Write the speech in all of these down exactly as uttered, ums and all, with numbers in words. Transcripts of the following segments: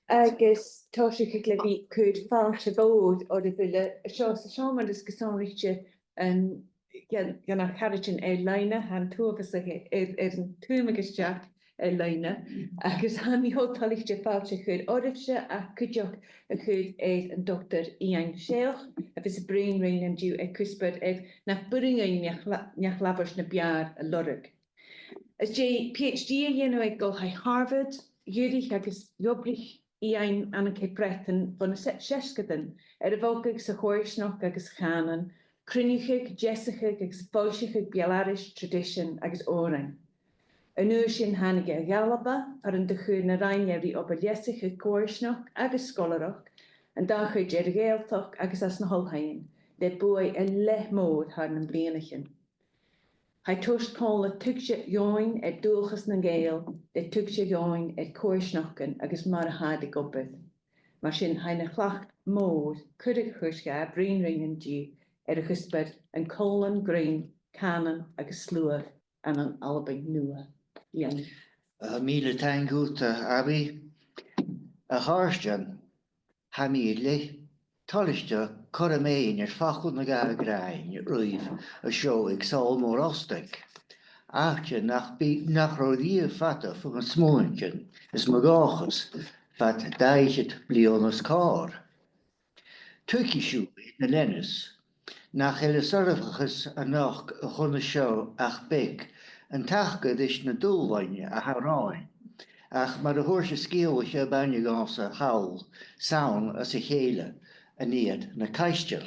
Agus tòisichidh le bhith cur fàilte mhòr oirbh uile, seo sa seòmar is gu sònraichte an, dhan, dhan a' charaidean air-loidhne, tha an t-uabhas aca air, air an tuiteam a-steach air-loidhne, agus tha mi cho toilichte fàilte a chur oirbhse ach cuideachd a chur air an Dotair Iain Seoc, a bhios a' bruidhinn rinn an-diugh air cuspair air nach b' urrainn dhuinn neach la-, neach labhairt na b' fheàrr a lorg. Is e PhD a dhèanamh aig Oilthigh Harvard, dh'fhuirich agus dh'obraich Iain ann an Ceap Breatainn bho na se-, seasgadan air a bhogadh sa choimhearsnachd agus a' chànan, cruinneachadh, deasachadh agus foillseachadh beul-aithris, traidisean agus òrain. An uair sin thàinig e a dh'Alba, far an do chuir na rinn e ri obair leasachaidh coimhearsnachd agus sgoilearachd, an dà chuid air a' Ghàidhealtachd agus anns na h-oilthighean, le buaidh air leth mòr thar nam bliadhnaichean. Tha e a' toirt còmhla tuigse dhomhainn air dualchas nan Gàidheal, le tuigse dhomhainn air coimhearsnachdan agus mar a tha iad ag obair. Mar sin, tha e na chleachdadh mòr cuireadh a chur dha bruidhinn rinn an-diugh air a' chuspair an còmhlan grinn, cànan agus sluagh ann an Albainn Nuadh. Iain. Uh, mìle taing dhut, uh, Abby. A chàirdean, tha mi le toilichte cothrom fhaighinn air facal no dhà a ghràdhainn ribh an seo aig Sabhal Mòr Ostaig, àite nach bi, nach robh riamh fada fo mo smuaintean is mo dhòchas fad dà fhichead bliadhna is còrr. Tuigidh sibh, na leanaidhean, nach eil an soirbheachas a-nochd a chionn seo ach beag an taca ris na dùbhlain a tha romhainn, ach mar a thuirt an sgeulaiche a bh' againn dhomhsa thall, 's ann às a chèile a nì iad na caisteal.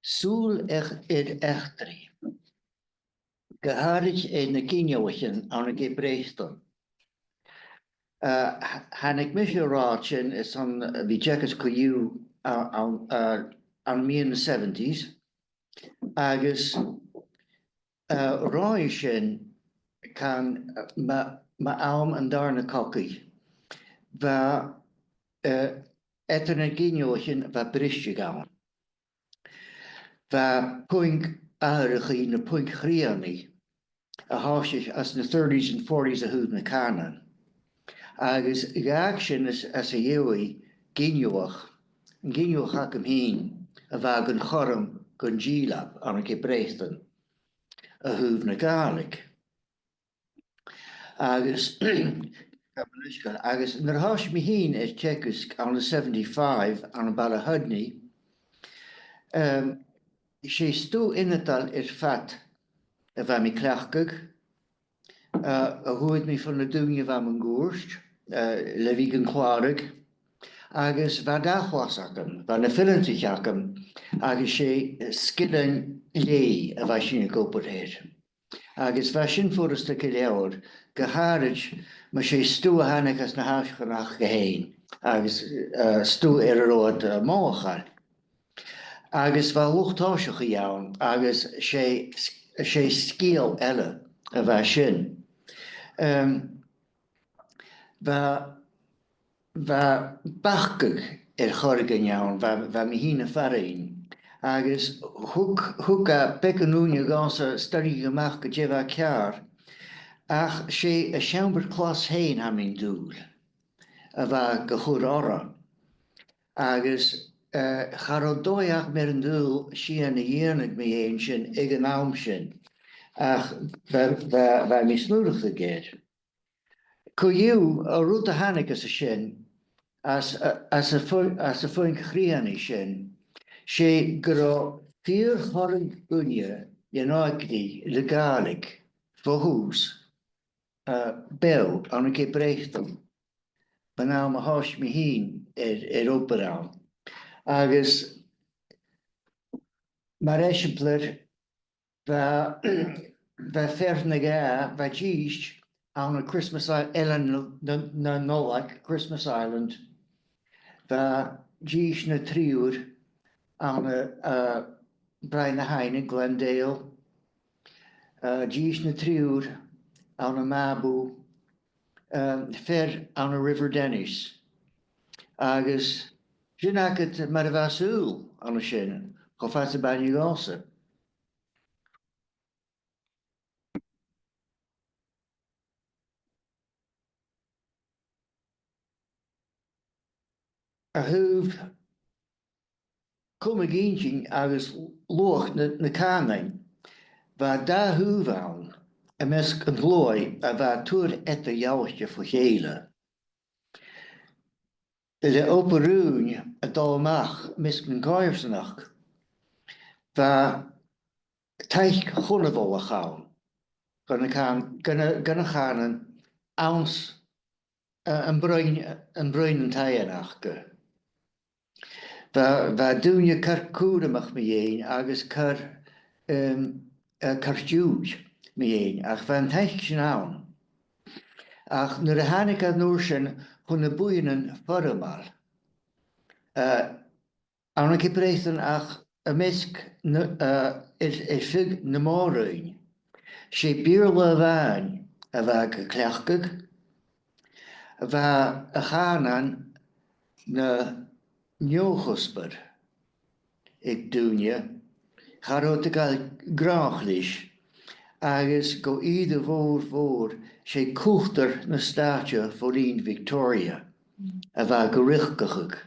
Sùil air, air eachdraidh, gu h-àraid air na ginealaichean ann an Ceap Breatainn. Uh, th-, thàinig mise ro fhada sin airson a bhith teagasg co-dhiù a-, ann, uh, ann am meadhan na seventies, agus, uh, roimhe sin, can, uh, mu, mu àm an Dàrna Cogaidh, bha, uh, eadar na ginealaichean, bha briseadh ann. Bha puing atharrachaidh no puing chríonaidh a thòisich anns na thirties and forties a thaobh na cànan. Agus dh'fhàg sin às, às a dhèidh ginealach, an ginealach agam fhìn a bha gun chothrom gun dìleab ann an Ceap Breatainn a thaobh na Gàidhlig. Agus, agus nuair a thòisich mi fhìn air teagasg ann an seventy-five ann am Baile Hudney, um, 's e stuth ionadail air fad a bha mi a' cleachdadh, uh, a fhuair mi bho na daoine a bha mun cuairt, uh, le bhith gan clàradh, agus bha dà chlas agam, bha na fileantaich agam, agus 's e sgilean lèigh a bha sinn ag obair air. Agus bha sin furasta gu leòr, gu h-àraid mas e stuth a thàinig às na h-aistean aca fhèin, agus, eh, stuth air an robh iad, eh, mothachail. Agus bha luchd-tòiseachaidh ann, agus 's e, 's e sgeul eile a bha sin. Em, bha, bha bacadh air choreigin ann, bha, bha mi fhìn a' faireachdainn, agus thug, thug e beagan ùine dhòmhsa stad a-mach gu dè bha ceàrr, ach 's e an seòmar-clas fhèin, tha mi an dùil, a bha ga chur orra. Agus, eh, cha robh dòigh agam air an t-saoghal sìon a dhèanamh mu dheidhinn sin aig an àm sin, ach bha, bha, bha mi a' smaoineachadh air. Co-dhiù, an rud a thàinig às a sin, às, às a' phu-, às a' phuing chrìonaidh sin, 's e gun robh fìor thoradh dhaoine den òigridh le Gàidhlig bho thùs, eh, beò ann an Ceap Breatainn, mun àm a thòisich mi fhìn air, air obair ann. Agus mar eisimpleir, bha, bha fear no dhà, bha dithis ann an Christmas Island, na, na, na Nollaig, Christmas Island. Bha dithis no triùir ann an, eh, Bràigh na h-Aibhne, Glendale. Eh, dithis no triùir ann am Mabou, eh, fear ann an River Denys. Agus sin agad mar a bha an saoghal an sin, cho fad 's a b' aithne dhòmhsa. a thaobh cumadh inntinn agus luach na, na cànain. Bha dà thaobh ann am measg an t-sluaigh a bha a' toirt eadar-dhealaichte bho chèile. Le obair-ùine a' dol a-mach am measg nan coimhearsnachd, bha taic chunbhalach ann dha na càn-, dha na, dha na cànain anns, eh, am broinn, am broinn an taighean aca. Bha, bha daoine car cùramach mu dheidhinn agus car, em, eh, car diùid mu dheidhinn, ach bha an taic sin ann. Ach nuair a thàinig e an uair sin chun na buidhnean foirmeil, eh, ann an Ceap Breatainn ach am measg na, eh, air, air feadh na mòr-roinn, 's e Beurla a-mhàin a bha ga cleachdadh, bha a' chànan na neo-chuspair aig daoine, cha robh iad a' gabhail gnothach leis, agus gu ìre mhòr mhòr, 's e cultar na stàite fo linn Victoria a bha ga riochdachadh,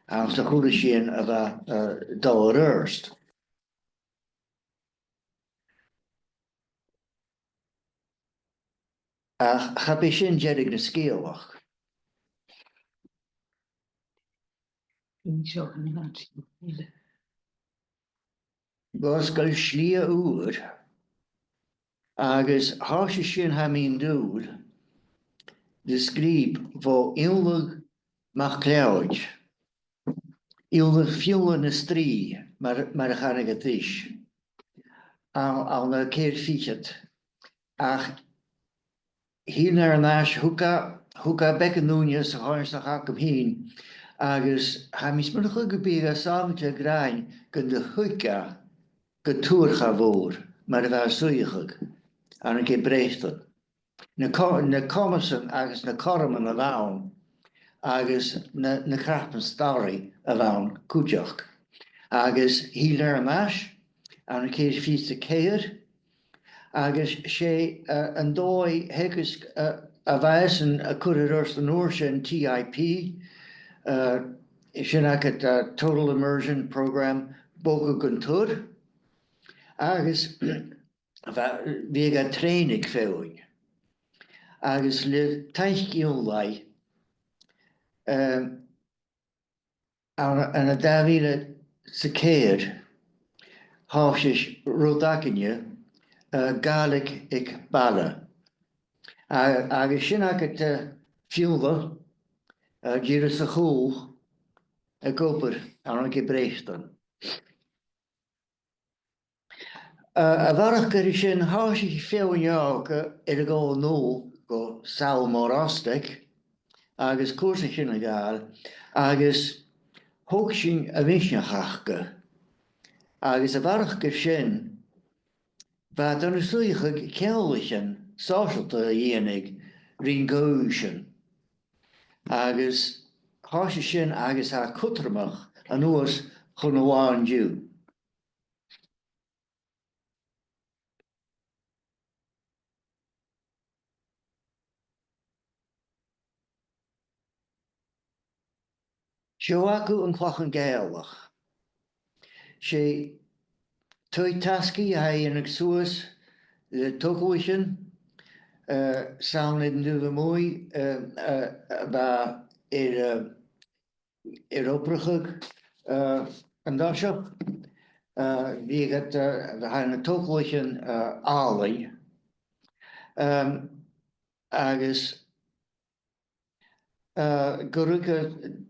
anns a' chuala sinn a bha, eh, dol air adhart. Ach cha b' e sin deireadh na sgeulachd. Dh'fhosgail slighe ùr, agus thòisich sinn, tha mi an dùil, le sgrìob bho Ionnlagh MacLeòid, Ionnlagh Fionnlagh na Strì, mar, mar a chanadh iad ris, ann, ann an ceithir fichead. Ach thill e air ais, thug e, thug e beagan ùine sa choimhearsnachd agam fhìn, agus tha mi a' smaoineachadh gum biodh e sàbhailte a ràdh gun do thuig e gu tuar cha mhòr mar a bha e a' suidheachadh ann an Ceap Breatainn. Na co-, na comasan agus na cothroman a bh' ann, agus na, na cnapan-starra a bh' ann cuideachd. Agus thill e air ais ann an ceithir fichead 's a ceithir, agus 's e, eh, an dòigh theagaisg, eh, a bha esan a' cur air adhart an uair sin, T I P, eh, sin agad, eh, Total Immersion Programme, bogadh gun tur, agus bha, bhiodh e a' trèanadh feadhainn. Agus le taic Ionnlaigh, eh, ann, ann an dà mhìle 's a ceithir, thòisich rud againne, eh, Gàidhlig aig baile. A-, agus sin agad, eh, Fionnlagh, eh, Dìreas a' Chùil, ag obair ann an Ceap Breatainn. Eh, a bharrachd air sin, thòisich feadhainn òga air a dhol a-null gu Sabhal Mòr Ostaig, agus cùrsa sin a ghabhail, agus thog sinn a' mhisneachd aca. Agus a bharrachd air sin, bha iad a' suidheachadh ceanglaichean sòisealta a dhèanamh rin gu sin. Agus thòisich sin agus tha e cudromach a-nuas chun an latha an-diugh. Seo agaibh An Clachan Gàidhealach. 'S e taigh-tasgaidh a tha a' dèanamh suas le togalaichean, eh, 's ann air an taobh a-muigh, eh, eh, a bha air, eh, air obrachadh, eh, an toiseach. Eh, bhiodh iad, eh, tha na togalaichean, eh, àlainn. Ehm, agus, eh, gu ruige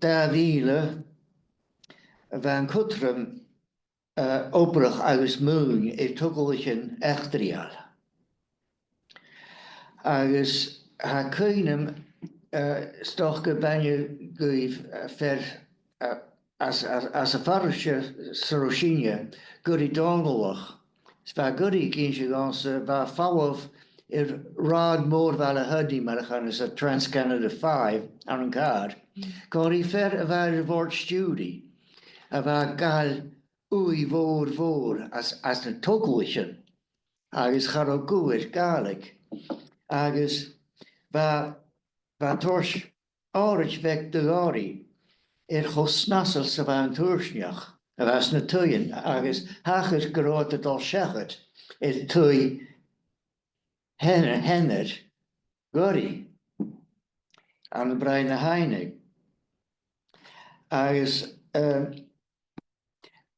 dà mhìle, bha an cudrom, eh, obrachadh agus maoin air togalaichean eachdraidheil. Agus tha cuimhn' agam, eh, 's dòcha gun aithne dhuibh, eh, fear, eh, às, às, às a' pharaiste san robh sinne, Goiridh Dòmhnallach. 'S bha Goiridh ag innse dhòmhsa, bha e a' falbh air rathad mòr Bhaile Hudney, mar a chanas iad, Trans-Canada Five, ann an càr. Còmhla ri fear a bha air a' bhòrd stiùiridh, a bha a' gabhail ùidh mhòr mhòr às, às na togalaichean, agus cha robh guth air Gàidhlig. Agus bha, bha e a' toirt òraid bheag do Ghoiridh air cho snasail 's a bha an tuairneach a bha sna taighean, agus thachair gun robh iad a' dol seachad air taigh shean-, sheanair Ghoiridh ann am Bràigh na h-Aibhne. Agus, eh,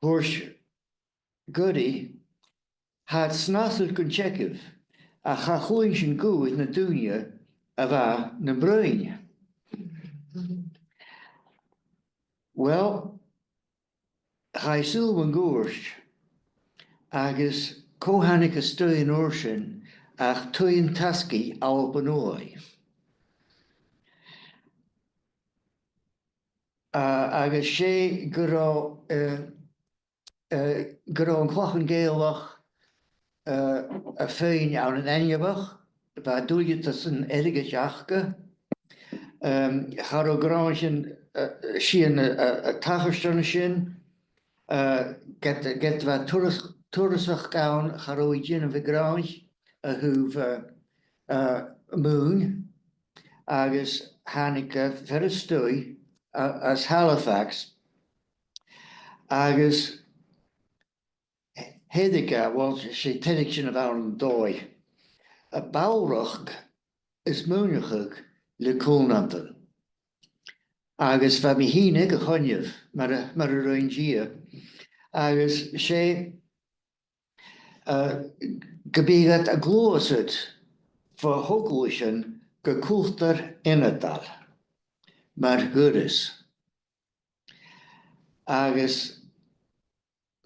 thuirt Ghoiridh, "Tha iad snasail gun teagamh, ach cha chuala sinn guth na daoine a bha nam broinn." Uill, chaidh sùil mun cuairt, agus cò thàinig a-staigh an uair sin ach taighean-tasgaidh Alba Nuadh. A-, agus 's e gun robh, eh, eh, gun robh an Clachan Gàidhealach, eh, a' faighinn ann an inbheach, bha duilgheadasan airgid aca. Em, cha robh gràinnean, eh, sìon a, a, a' tachairt an sin. Eh, ged, ged a bha turas-, turasachd ann, cha robh i a' dèanamh a' ghràin a thaobh, eh, eh, mùn, agus thàinig, eh, fear a-staigh, eh, às Halifax, agus theireadh e, uill, 's e teireadh sin a bh' ann an dòigh, a bhalrachd is maoineachadh le cùl-nàdar. Agus bha mi fhìn aig a' choinneamh, mar a, mar a rinn Dia, agus 's e, eh, gum biodh iad a' gluasad fo thogalaichean gu cultar ionadail, mar thuras. Agus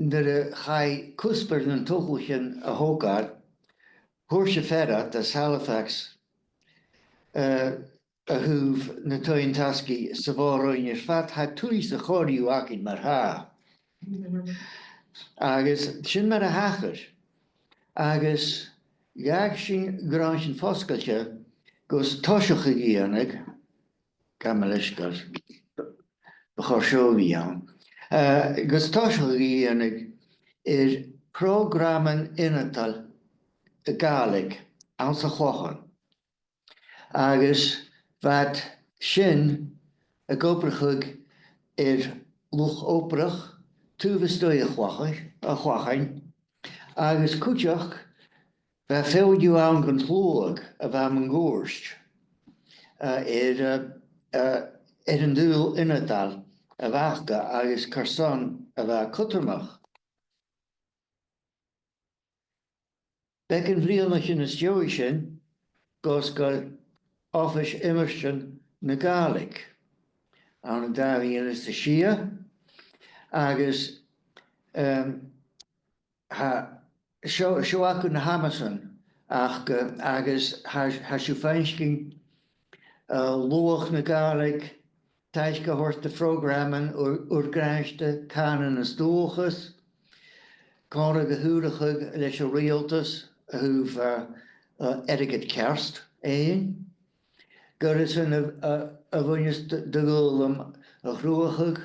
nuair a chaidh cuspair nan togalaichean a thogail, thuirt am fear ud às Halifax, eh, a thaobh nan taighean-tasgaidh sa Mhòr-roinn air fad, "Tha tuilleadh 's a' chòrr dhiubh againn mar-thà." Agus sin mar a thachair. Agus dh'fhàg sinn gràinnean fosgailte gus toiseach a dhèanamh, gabh mo leisgeul, bu chòir seo a bhith ann. Eh, gus toiseach a dhèanamh air prògraman ionadail Gàidhlig anns a' Chlachan. Agus bha iad sin ag obrachadh air luchd-obrach taobh a-staigh a' chlach-, a' chlachan, agus cuideachd bha feadhainn dhiubh ann dhan t-sluagh a bha mun cuairt, eh, air, eh, eh, air an t-saoghal ionadail a bh' aca agus carson a bha e cudromach. Beagan bhliadhnaichean às dèidh sin, dh'fhosgail Oifis Iomairtean na Gàidhlig ann an dà mhìle 's a sia, agus, em, tha, seo, seo agaibh na h-amasan aca, agus tha, tha sibh a' faicinn, eh, luach na Gàidhlig, taic a thoirt do phrògraman ur-, ur-gràinte, cànan is dualchas, còmhradh a thòiseachadh leis an riaghaltas a thaobh, eh, eh, airgead ceart fhaighinn, goireasan a, a, a bhuineas do, do dh'fhoghlam a chruthachadh,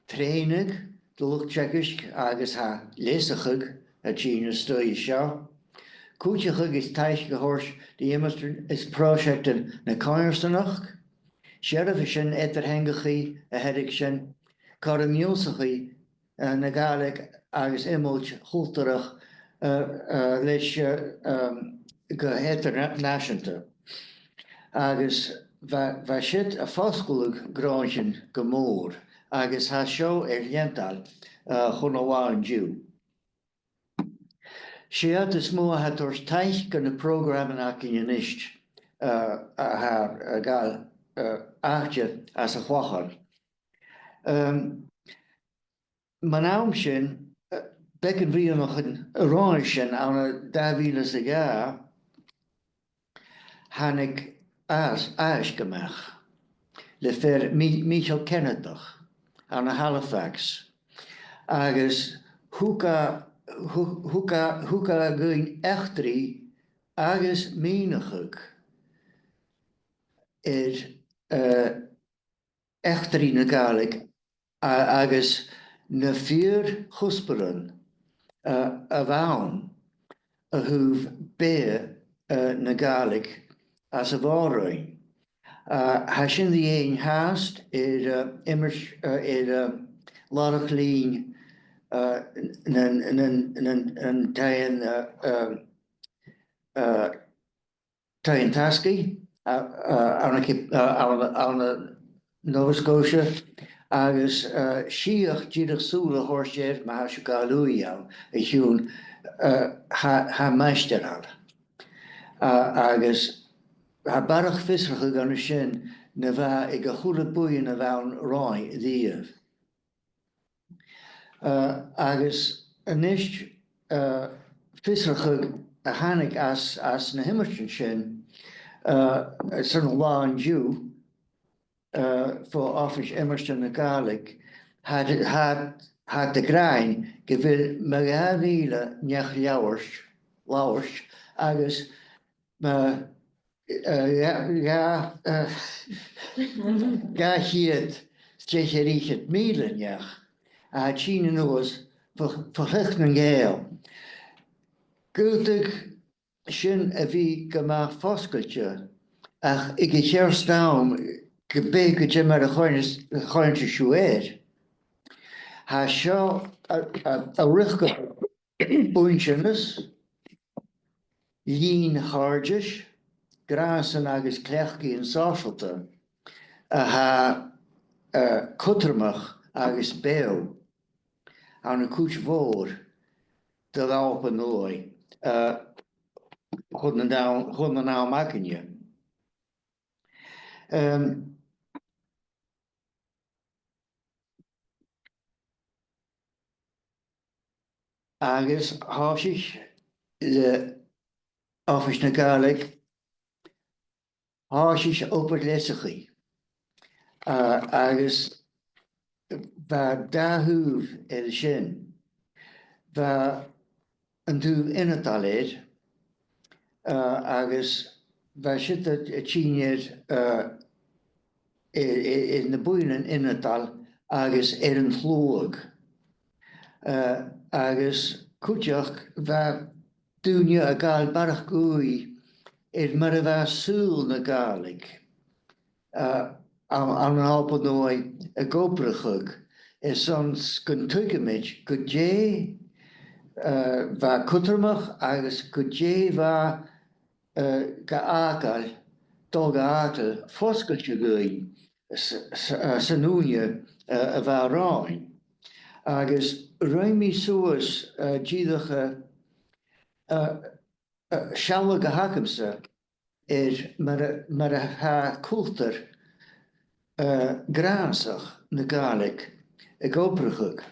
trèanadh do luchd-teagaisg agus tha leasachadh a' tighinn a-staigh an seo, cuideachadh is taic a thoirt do dh'iomairtean is pròiseactan na coimhearsnachd, seirbheisean eadar-theangachaidh a thairgsean, cothrom ionnsachadh, eh, na Gàidhlig agus iomailt chultarach, eh, eh, leis, eh, em, gu eadar-nàiseanta. Agus bha, bha siud a' fosgladh gràinnean gu mòr, agus tha seo air leantainn, eh, chun an latha an-diugh. 'S e iad as motha a tha a' toirt taic dha na prògraman againn a-nis, eh, a tha a' gabhail, eh, àite anns a' Chlachan. Em, mun àm sin, eh, beagan bhliadhnaichean roimhe sin, ann an dà mhìle 's a dhà, thàinig aithisg, aithisg a-mach le fear Mi-, Mìcheal Ceanadach ann an Halifax, agus thug e, thu-, thug e, thug e dhuinn eachdraidh agus mìneachadh air, eh, eachdraidh na Gàidhlig a-, agus na fìor chuspairean, eh, a bh' ann a thaobh beatha, eh, na Gàidhlig anns a' Mhòr-roinn. Uh, tha sin ri fhaighinn fhathast air, uh, imirt-, uh, air, uh, làrach-lìn, uh, nan, nan, nan, nan taighean, uh, uh, uh, taighean-tasgaidh, uh, uh, ann an Cip-, uh, ann, ann an Nova Scotia, agus, uh, sìtheach dìreach sùil a thoirt air, ma tha sibh a' gabhail ùidh ann, a chionn, uh, tha, tha maighstir ann. Uh, agus tha barrachd fiosrachaidh ann an sin na bha aig a h-uile buidheann a bh' ann roimhe riamh. Uh, agus a-nis, uh, fiosrachaidh a thàinig às, às na h-iomairtean sin, uh, san là an-diugh, uh, bho Oifis Iomairtean na Gàidhlig, tha, tha, tha iad ag ràdh gu bheil mu dhà mhìle neach-labhairt, labhairt, agus mu, eh, dhà, dhà, eh, dhà cheud 's deich air fhichead mìle neach a tha a' tighinn a-nuas fo, fo chreach nan Gàidheal. Dh'fhaodadh sin a bhith gu math fosgailte, ach aig a' cheart àm, ge b' e gu dè mar a choimhead-, a choimheadas sibh air, tha seo a, a, a' riochdachadh buntanas, linn chàirdeis, gràsan agus cleachdaidhean sòisealta a tha, eh, cudromach agus beò ann an cuid mhòr de dh'Alba Nuadh, eh, chun an àm, chun an àm againne. Em, agus thòisich le Oifis na Gàidhlig, thòisich obair leasachaidh. A, agus bha dà thaobh air sin. Bha an taobh ionadail air, a, agus bha siud a, a' tighinn air, a, air, air, air na buidhnean ionadail agus air an t-sluagh. A, agus cuideachd bha daoine a' gabhail barrachd ùidh air mar a bha saoghal na Gàidhlig, a, ann, ann an Alba Nuadh ag obrachadh, airson 's gun tuigimiid gu dè, a, bha cudromach agus gu dè bha, a, ga fhàgail, dol ga fhàgail fosgailte dhuinn s-, s-, a, san ùine, a, a bha romhainn. Agus rinn mi suas, a, dìreach, a, a, a, sealladh a th' agamsa air mar a, mar a tha cultar, eh, ghràsach na Gàidhlig ag obrachadh.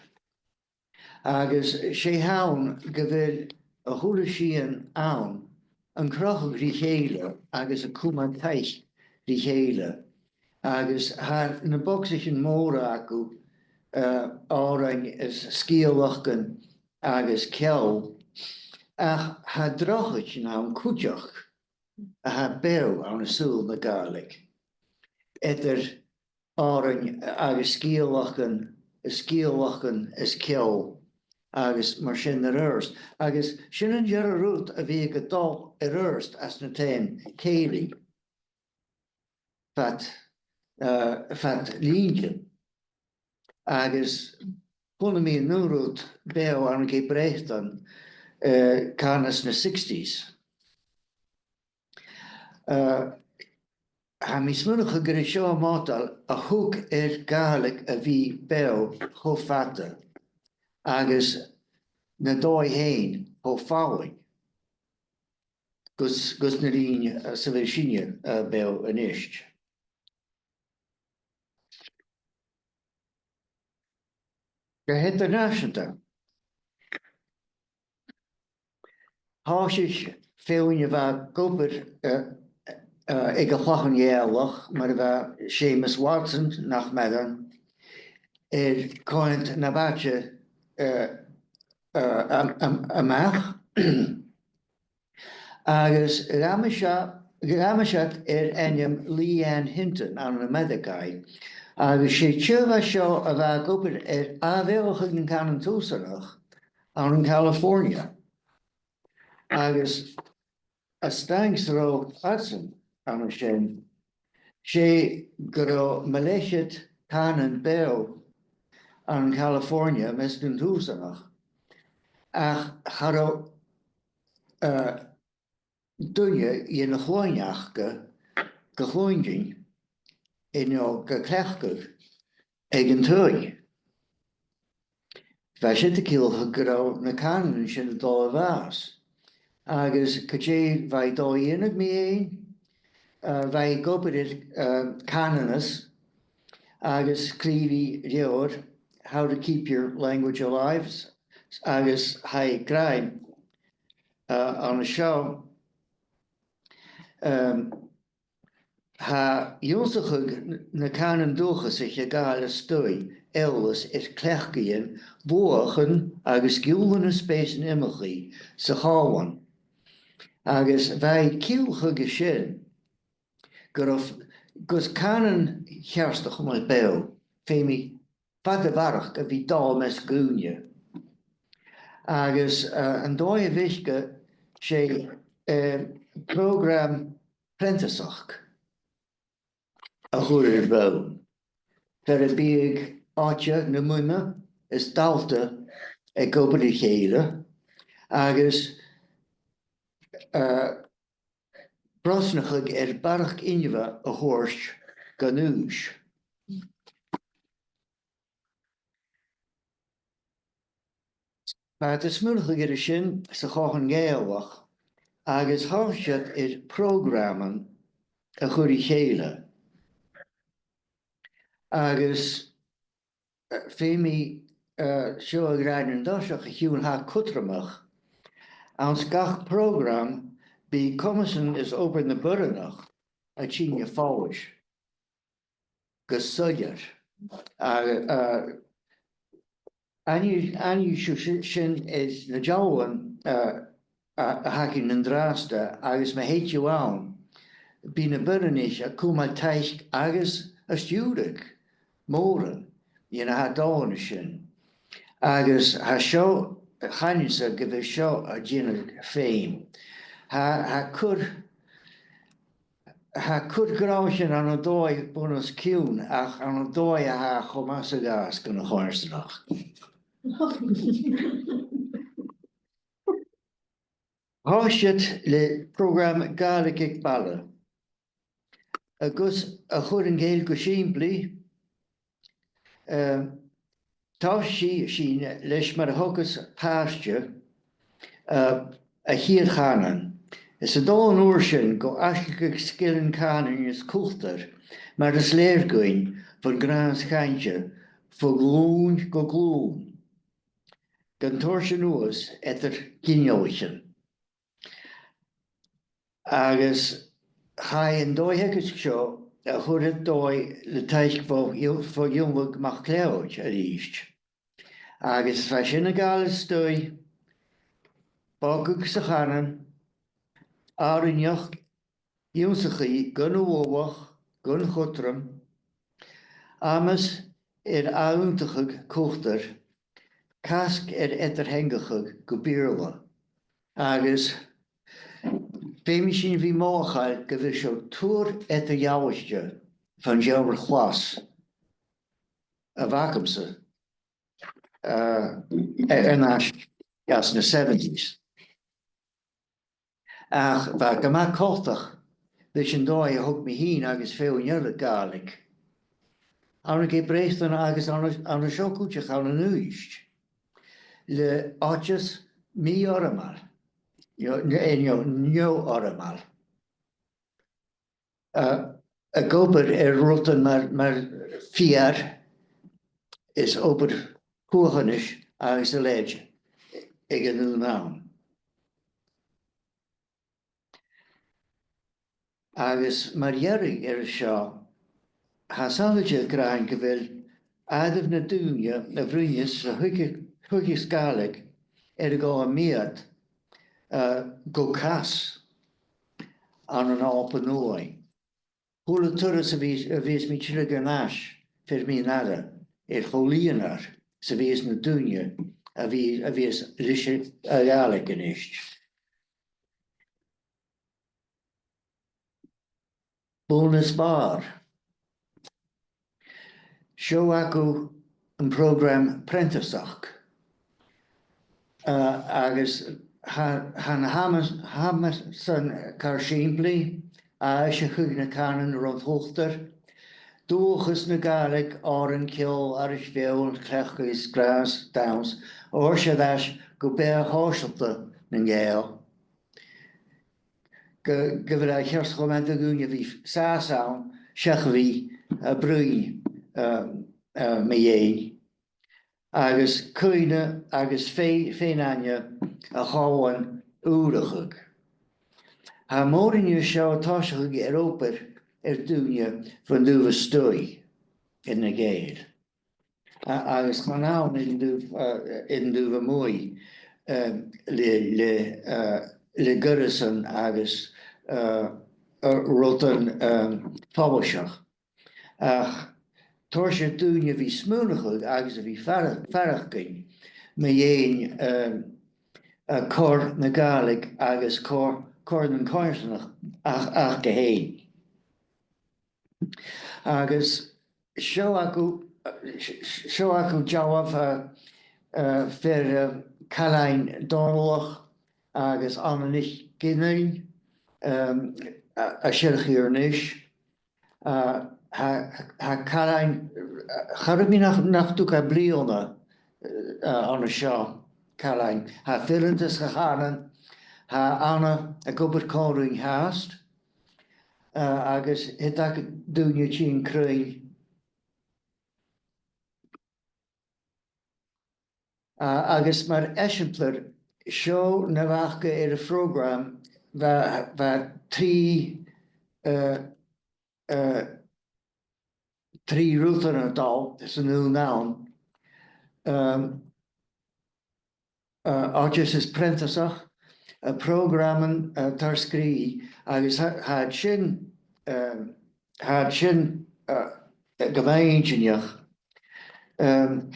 Agus 's e th' ann gu bheil a h-uile sìon ann an crochadh ri chèile agus a' cumail taic ri chèile. Agus tha na bogsaichean mòra aca, eh, òrain is sgeulachdan agus ceòl, ach tha drochaid ann cuideachd a tha beò ann an saoghal na Gàidhlig, eadar òrain agus sgeulachdan, sgeulachdan is ceòl agus mar sin air adhart. Agus sin an dearbh rud a bhiodh a' dol air adhart anns na taighean-cèilidh fad, eh, fad linntean. Agus chunnaic mi an aon rud beò ann an Ceap Breatainn, eh, ceann anns na sixties. Eh, tha mi a' smaoineachadh gur e seo am modal a thug air Gàidhlig a bhith beò cho fada agus na dòigh fhèin cho fallain gus, gus na linn, eh, sa bheil sinne, eh, beò a-nis. Gu h-eadar-nàiseanta. Thòisich feadhainn a bha ag obair, eh, eh, aig a' Chlachan Ghàidhealach, mar a bha Seumas Watson, nach maireann, air coimhead na b' fhaide, eh, eh, am-, am-, a-mach. Agus dh'amais iad, dh'amais iad air ainm Leanne Hinton ann am Ameireagaidh. Agus 's e tè a bha seo a bha ag obair air ath-bheòthachadh nan cànan tùsanach ann an California. Agus a-staigh 's a robh iadsan ann an sin, 'S e gun robh mo leithid cànain beò ann an California am measg nan tùsanach. Ach cha robh, eh, duine dhen a' chloinn aca ga chluinntinn, no ga cleachdadh aig an taigh. Bha siud a' ciallachadh gun robh na cànanan sin a' dol a bhàs. Agus gu dè bha i a' dol a dhèanamh mu dheidhinn, eh, bha i ag obair air, eh, cànanas, agus sgrìobh i leabhar, How to Keep Your Language Alive, agus tha e ag ràdh, eh, ann an seo, ehm, tha ionnsachadh na cànan dùthchasach a' gabhail a-staigh eòlas air cleachdaidhean, luachan agus giùlan nan spèisean iomchaidh sa chòmhlan. Agus bha i a' ciallachadh sin gun robh, gus cànan cheart a chumail beò, feumaidh fada a bharrachd a bhith a' dol am measg dhaoine. Agus, eh, an dòigh a bh' aice, 's e, eh, prògram prionnsachd a chur air bhonn, far am biodh oide no muime is dalta ag obair ri chèile, agus, eh, brosnachadh air barrachd inbhe a thoirt dhan aois. Bha iad a' smaoineachadh air sin sa Chomhairle Ghàidhealach agus thòisich iad air prògraman a chur ri chèile. Agus, eh, feumaidh, eh, seo a ràdh an toiseach, a chionn tha e cudromach, anns gach prògram bidh comasan is obair na boireannach a' tighinn a Phòlainn gu soilleir. A, a, an e, an e seo si-, sin is na dealbhan, a, a, a th' againn an-dràsta, agus ma thèid thu ann, bidh na boireannaich a' cumail taic agus a' stiùireadh mòran dhe na h-ath dòighean sin. Agus tha seo, chanainn-sa gu bheil seo a' dèanamh feum. Tha, tha cur, tha cur gnothaichean ann an dòigh bun-os-cionn, ach ann an dòigh a tha cho math 's a ghabhas gun a' choimhearsnachd. Thòisich iad le prògram Gàidhlig aig baile. Agus a chur an cèill gu sìmplidh, eh, thòisich sinn leis mar a thogas pàiste, eh, a' chiad chànan. Is a' dol an uair sin gu aislingeadh sgilean cànain is cultar mar as lèir dhuinn bhon ghnàth-shìde, bho ghlùin gu glùin, gun toirt a-nuas eadar ginealaichean. Agus chaidh an dòigh-theagaisg seo a chur air dòigh le taic bho, bho Dhòmhnall MacLeòid a-rithist. Agus bha sin a' gabhail a-staigh bogadh sa chànan, àrainneachd ionnsachaidh gun a' Bhòbhach, gun a' chudrom, amas air ath-aontachadh cultar, casg air eadar-theangachadh gu Beurla. Agus feumaidh sinn a bhith mothachail gu bheil seo tuar eadar-dhealaichte bhon seòmar-clas a bh' agamsa, eh, a-, an ais anns na seventies. Ach bha e gu math coltach leis an dòigh a thog mi fhìn agus feadhainn eile Gàidhlig ann an Ceap Breatainn agus ann an, ann an seo cuideachd ann an Uibhist, le oideas mì-fhoirmeil, you know, ne-, you know, neo-fhoirmeil. Eh, ag obair air rudan mar, mar feur is obair thuathanais agus a leithid aig an aon àm. Agus mar dheireadh air seo, tha Sàbhailte ag ràdh gu bheil àireamh na daoine a bhruidhneas 's a thuig-, thuigeas Gàidhlig air a dhol am meud, eh, gu cas ann an Alba Nuadh. A h-uile turas a bhios, a bhios mi a' tilgeil a-nais, bheir mi an aire air cho lìonmhor 's a bhios na daoine a bhi-, a bhios ris a' Ghàidhlig a-nis. Bun is bàrr. Seo agaibh am prògram priontasachd. Uh, agus tha, tha na h-amas-, h-amasan car sìmplidh, aithris a' chuid na cànan ron t-suatar, dualchas na Gàidhlig, òrain, ceòl, aithris, feòil, cleachdadh, gràs, dannsa, òrdugh air ais gu beatha shòisealta nan Gàidheal. Gu, gu bheil e ceart cho math do dhaoine a bhith sàs ann, seach a bhith a' bruidhinn, uh, uh, mu dheidhinn. Agus cuimhne agus fé-, fèin-aithne a chòmhlan ùrachadh. Tha mòran dhiubh seo a' tòiseachadh air obair air daoine bhon taobh a-staigh air na Gàidheil. A-, agus chan ann air an taobh, uh, air an taobh a-muigh, um, le, le, uh, le goireasan agus, uh, uh, rudan, um, follaiseach. Ach tha seo air daoine a bhith a' smaoineachadh agus a bhith a' faireach-, faireachdainn mu dheidhinn, um, uh, cor na Gàidhlig agus cor, cor nan coimhearsnachd ach, aca fhèin. Agus seo agaibh, seo agaibh dealbh, uh, uh, fear, uh, Cailein Dòmhnallach agus Anna NicGinnean, um, a, a' searchadh a-nis. Uh, tha, tha Cailein, uh, cha robh mi nach, nach tug e bliadhna, uh, ann a sheo, Cailein. Tha fileantas a' chànain, tha Anna ag obair còmhla rinn fhathast, uh, agus thèid daoine a' tighinn cruinn. Uh, agus mar eisimpleir, seo na bh' aca air a' phrògram, bha, bha trì, uh, uh, trì rudan a' dol san aon àm. Um, uh, oideas is priontasachd, uh, prògraman, uh, tar-sgrìobhaidh, agus tha, tha sin, um, tha sin, uh, gu math inntinneach. Um,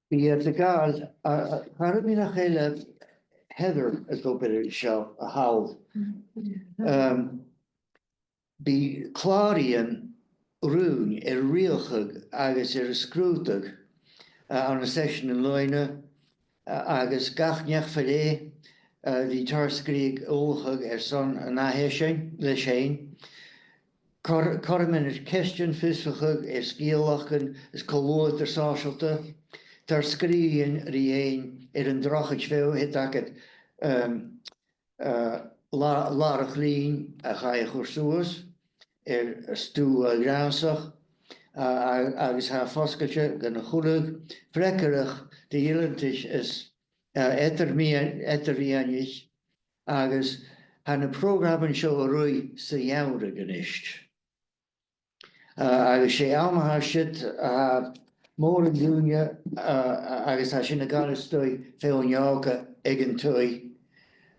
bidh iad a' gabhail, a, a, cha robh mi nach eil, Heather ag obair air seo a thall. Um, bidh clàraidhean rùin air riochdachadh agus air a sgrùdadh, uh, ann an seisean an-diugh, uh, agus gach neach fa leth, uh, bidh tar-sgrìobhadh ullachadh airson an ath-sheisiún leis fhèin. Cur-, cuirmean air ceistean, fiosrachadh air sgeulachdan is co-luaitear sòisealta. Tar-sgrìobhaidhean ri fhaighinn air an drochaid bheò, thèid agad, um, uh, la-, làrach-lìn a chaidh a chur suas air stuth ghràsach, a, a, agus tha e fosgailte dhan a h-uile freagarrach de dh'fhileantais is, uh, eadar-mheadh-, eadar-mheadhain, agus tha na prògraman seo a' ruith sa gheamhradh a-nis. Uh, agus 's e àm a tha siud, uh, mòran dhaoine, uh, agus tha sinn a' gabhail a-staigh feadhainn òga aig an taigh,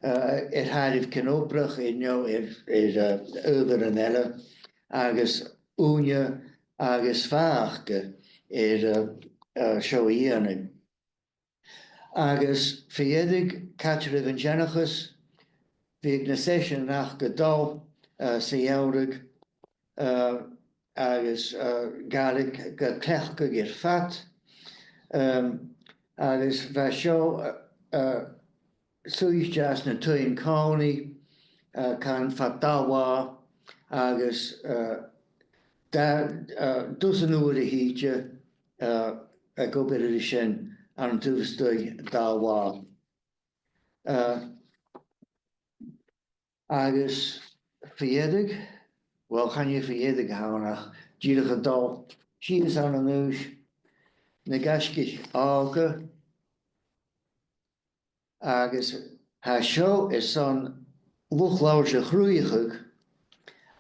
uh, air thaobh cion-obrach, air neo air, air, uh, adhbharan eile, agus ùine agus fàth aca air, uh, uh, seo a dhèanamh. Agus fa dheireadh, càit a bheil an t-seanchas, bidh na seiseanan aca a' dol, uh, sa gheamhradh, uh, agus, uh, Gàidhlig gan cleachdadh air fad. Um, agus bha seo, uh, uh, suidhichte anns na taighean-còmhnaidh, uh, can fad dà latha, agus, uh, dà, uh, dusan uair a thìde, uh, ag obair air sin ann an taobh a-staigh dà latha. Uh, agus fa dheireadh, uill, chan e fa dheireadh a th' ann ach dìreach a' dol sìos ann an aois na gaisgich òga, agus tha seo airson luchd-labhairt a chruthachaidh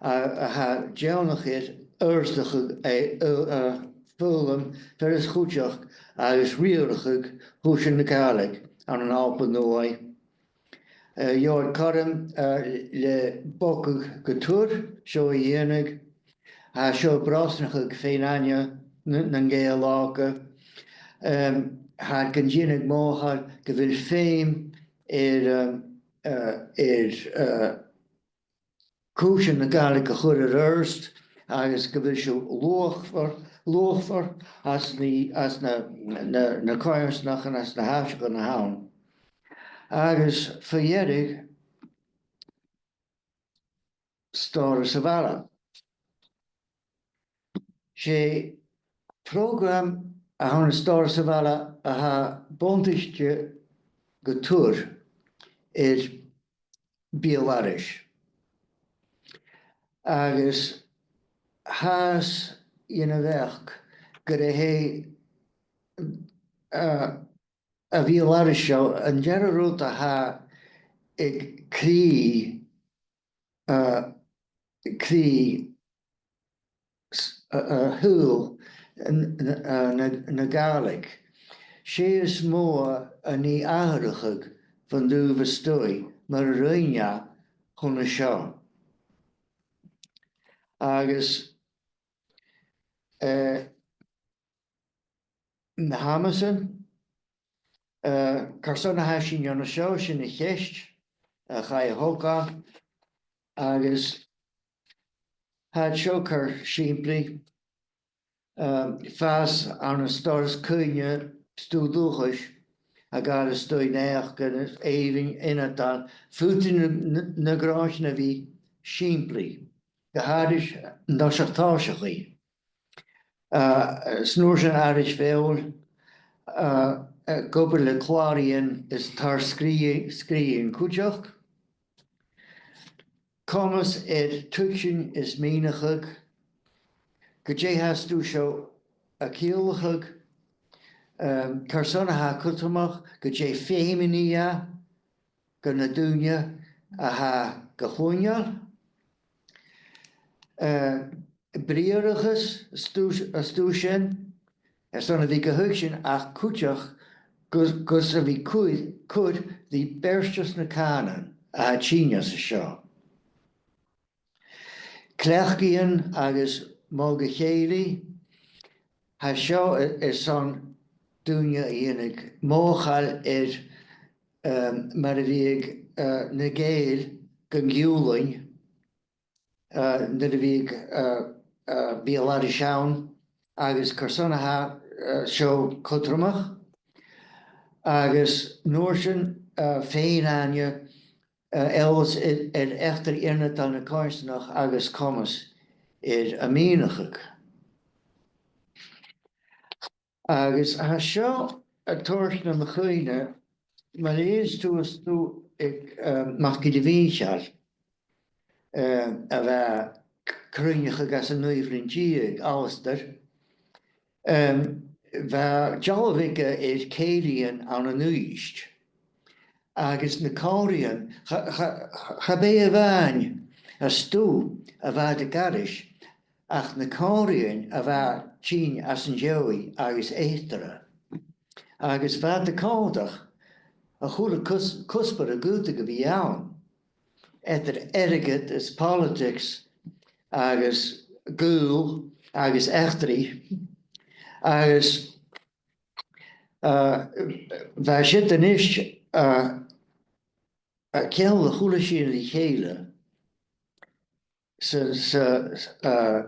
a, a tha deònach air adhartachadh a, a, a fhoghlam, fear as cuideachd agus riarachadh chùisean na Gàidhlig ann an Alba Nuadh. Uh, gheibh iad cothrom, uh, le bogadh gu tur seo a dhèanamh. Tha seo a' brosnachadh fèin-aithne n-, nan Gàidheal òga. Um, tha iad gan dèanamh mothachadh gu bheil feum air, um, eh, air, eh, cùisean na Gàidhlig a chur air adhart agus gu bheil sibh luachmhor, luachmhor às na, às na, na, na coimhearsnachdan, às na h-àiteachan a th' ann. Agus fa dheireadh, Stòras a' Bhaile. 'S e prògram a th' ann an Stòras a' Bhaile a tha buntaiste gu tur air beul-aithris. Agus thathas dhen a' bheachd gur e, eh, a' bheul-aithris seo an dearbh rud a tha aig crìdh, eh, crìdh s-, eh, eh, shaoghal n-, n-, eh, na, na Gàidhlig. 'S e as motha a nì atharrachadh bhon taobh a-staigh mar a rinn e chun an seo. Agus, eh, na h-amasan, eh, carson a tha sinn an seo, sin a' cheist a chaidh a thogail, agus tha e seo car sìmplidh, eh, fàs ann an stòras cuimhne, stuth dùthchais, a' gabhail a-staigh naidheachdan, èibhinn, ionadail, faodaidh na, na, na gnothaichean a bhith sìmplidh, gu h-àraidh an toiseach tòiseachaidh. Eh, 's an uair sin aithris feòil, eh, eh, ag obair le clàraidhean is tar-sgrì-, sgrìobhainn cuideachd. Comas air tuigsinn is mìneachadh, gu dè tha an stuth seo a' ciallachadh, ehm, carson a tha e cudromach, gu dè feumaidh e gu na daoine a tha ga chluinntinn. Eh, briathrachas an stuth, an stuth sin, airson a bhith ga thuigsinn ach cuideachd gus, gus a bhith cur, cur ri beartas na cànain a tha tighinn às a seo. Cleachdaidhean agus modh a chèilidh, tha seo a-, airson daoine a dhèanamh mothachail air, ehm, mar a bhiodh, eh, na Gàidheil gan giùlain, eh, nuair a bhiodh, eh, eh, beul-aithris ann, agus carson a tha, eh, seo cudromach, agus an uair sin, eh, fèin-aithne, eh, eòlas air, air eachdraidh ionadail na coimhearsnachd agus comas air a mìneachadh. Agus tha seo a' toirt nam chuimhne, ma leughaidh tu an stuth aig, eh, MacGilleMhìcheil, eh, a bha c-, cruinneachadh anns an naoidheamh linn deug, Alasdair, em, bha dealbh aige air cèilidhean ann an Uibhist. Agus na còmhraidhean, cha, cha, cha b' e a-mhàin an stuth a bha iad ag aithris, ach na còmhraidhean a bha tighinn às an dèidh agus eatarra. Agus bha iad a' còmhdach a h-uile cus-, cuspair a dh'fhaodadh a bhith ann, eadar airgead is politics agus gaol agus eachdraidh. Agus, uh, bha siud a-nis, uh, a' ceangal a h-uile sìon ri chèile sa, sa, uh,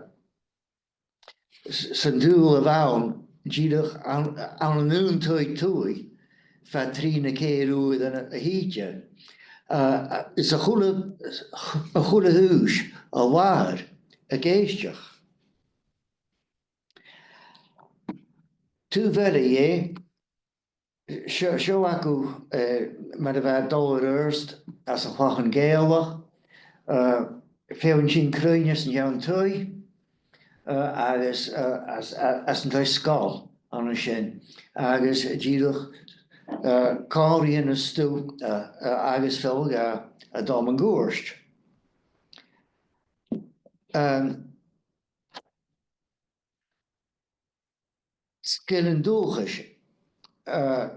s-, san dùil a bh' ann dìreach ann, ann an aon taigh tuath, fad trì no ceithir uairean a, a thìde. Uh, is a h-uile, a h-uile aois, a làthair, ag èisteachd. Taobh eile dheth, seo, seo agaibh, eh, mar a bha e a' dol air adhart anns a' chlachan Gàidhealach, eh, feadhainn sin cruinn anns an t-seann taigh, eh, agus, eh, anns, a-, anns an taigh-sgoil ann an sin, agus dìreach, eh, còmhraidhean is stuth, eh, eh, agus feòil a, a' dol mun cuairt. Em, Sgilean dualchais, eh,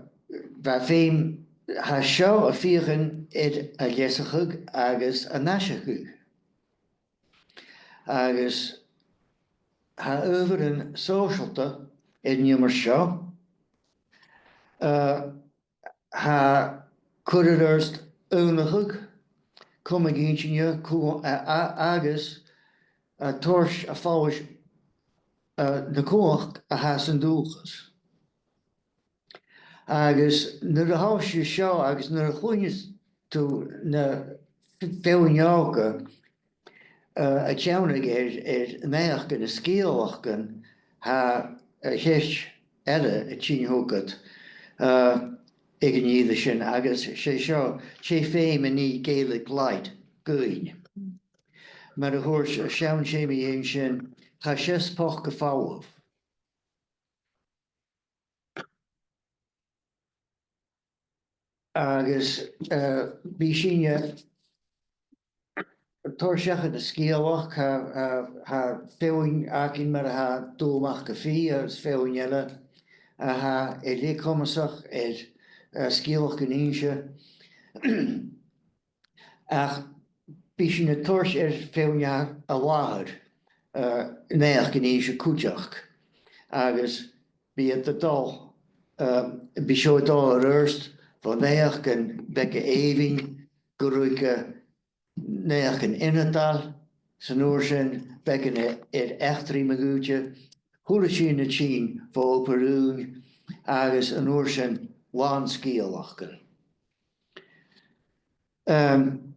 bha feum, tha seo a' feuchainn air a leasachadh agus an aiseachadh. Agus tha adhbharan sòisealta air an iomairt seo, eh, tha cur air adhart aonachadh, cumail inntinne, cu-, a, a, agus, a, toirt a' fhollais, a, na cumhachd a tha san dùthchas. Agus nuair a thòisich seo agus nuair a chluinneas tu na f-, feadhainn òga, eh, a' tionndadh air, air naidheachdan is sgeulachdan, tha, eh, ceist eile a' tighinn thugad, eh, aig an ìre sin, agus 's e seo, 's e feum a nì Gaelic Light dhuinn. Mar a thuirt Seán Seamie an sin, chaidh seas poca falbh. Agus, eh, bidh sinne a' toirt seachad na sgeulachd, tha, tha, tha feadhainn againn mar a tha Dòmhnall MacAoidh agus feadhainn eile, a tha air leth comasach air, eh, sgeulachdan innse. Ach bidh sinn a' toirt air feadhainn a, a làthair, eh, naidheachdan innse cuideachd, agus bidh iad a' dol, eh, bidh seo a' dol air adhart bho naidheachdan beaga èibhinn gu ruige, eh, naidheachdan ionadail, 's an uair sin beagan air, air eachdraidh ma dh'fhaodte, a h-uile sìon a' tighinn bho obair ùine, agus an uair sin làn sgeulachdan. Ehm,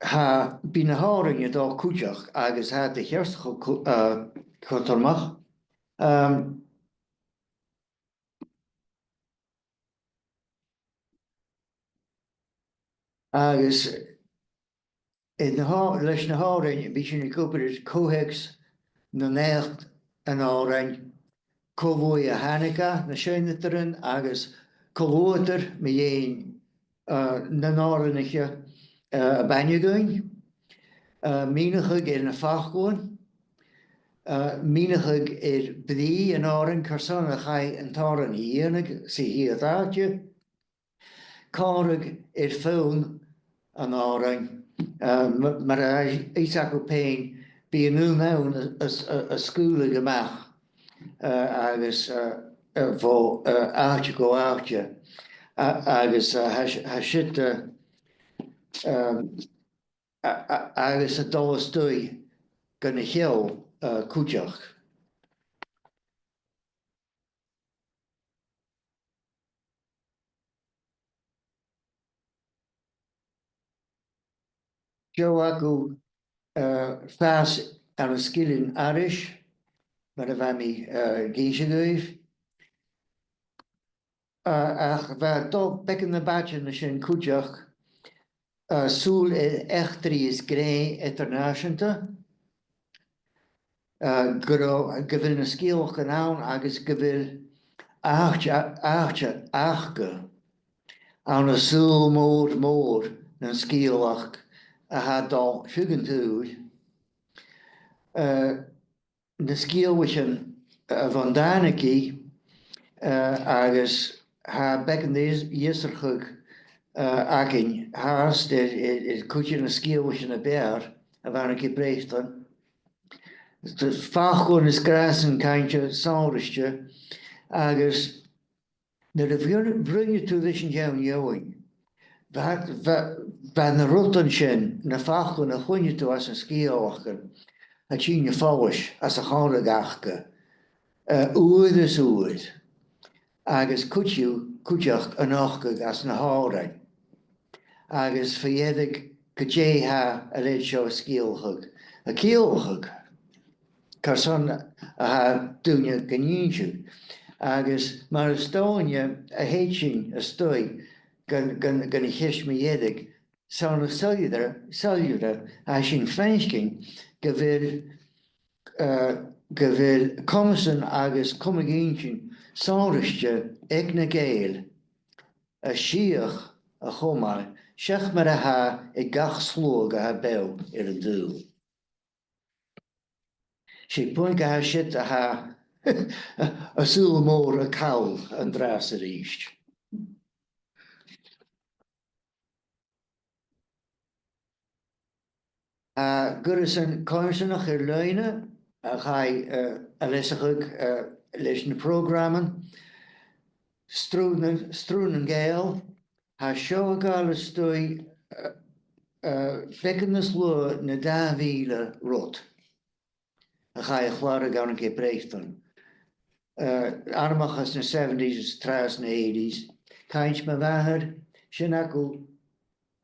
tha, bidh na h-òrain a' dol cuideachd agus tha iad a cheart cho, cho, eh, cudromach. Ehm, agus air na h-ò-, leis na h-òrain, bidh sinn ag obair air co-theacs na naidheachd an òrain, cò bhuaithe a thàinig e, na seinneadairean agus cò luaidh mu dheidhinn, eh, nan òraineachd, eh, a b' aithne dhuinn, eh, mìneachadh air na faclan, eh, mìneachadh air brìgh an òrain, carson a chaidh an t-òran a dhèanamh sa chiad àite, còmhradh air fonn an òrain, eh, m-, mar a thuirt thu fhèin, bidh an aon fhonn a', a', a', a' sgaoileadh a-mach, eh, agus, eh, eh, bho, eh, àite gu àite. A-, agus, eh, tha s-, tha siud, eh, ehm, a-, a-, agus a' dol a-staigh gun a' cheòl, eh, cuideachd. Seo agaibh, eh, fàs ann an sgilean aithris, mar a bha mi, eh, ag innse dhuibh. Eh, ach bha dol beagan nas fhaide na sin cuideachd, eh, sùil air eachdraidh is gnè eadar-nàiseanta, eh, gu robh, gu bheil na sgeulachdan ann agus gu bheil àite, àite aca ann an saoghal mòr, mòr nan sgeulachd a tha a' dol thugad an t-saoghail. Eh, na sgeulachdan, eh, bhon tàinig i, eh, agus tha beagan de dh'fhios-, d'fhiosrachadh, eh, againn fhathast air, air, air cuid de na sgeulachdan a b' fheàrr a bh' ann aig Breatainn. Tha faclan is gràsan cainnt sònraichte agus nuair a bhruidhneas tu ris an t-seann fheadhainn, bha, bha, bha na rudan sin, na faclan a chluinneadh tu anns na sgeulachdan, a' tighinn am follais anns a' chòmhradh aca, eh, uair is uair, agus cuideachd, cuideachd a' nochdadh anns na h-òrain. Agus fa dheireadh, gu dè tha a leithid seo a sgeulachd a' ciallachadh, carson a tha daoine gan innse. Agus mar as dòcha a thèid sinn a-staigh gun, gun, gun a' cheist mu dheireadh, 's ann as soilleire, soilleire a tha sinn a' faicinn gu bheil, eh, gu bheil comasan agus cumadh inntinn sònraichte aig na Gàidheil a' sìoch a chumail, seach mar a tha aig gach sluagh a tha beò air an t-saoghal. 'S e puing a tha siud a tha an saoghal mòr a' call an-dràsta 's a-rithist. Tha goireasan coimhearsnachd air-loidhne a chaidh, eh, a leasachadh, eh, leis na prògraman. Sruth nan, Sruth nan Gàidheal, Tha seo a' gabhail a-staigh, eh, eh, beagan nas lugha na dà mhìle rud a chaidh a chlàradh ann an Ceap Breatainn. Eh, ar-a-mach às na seventies is tràth às na eighties. Cainnt mo mhàthar, sin agaibh,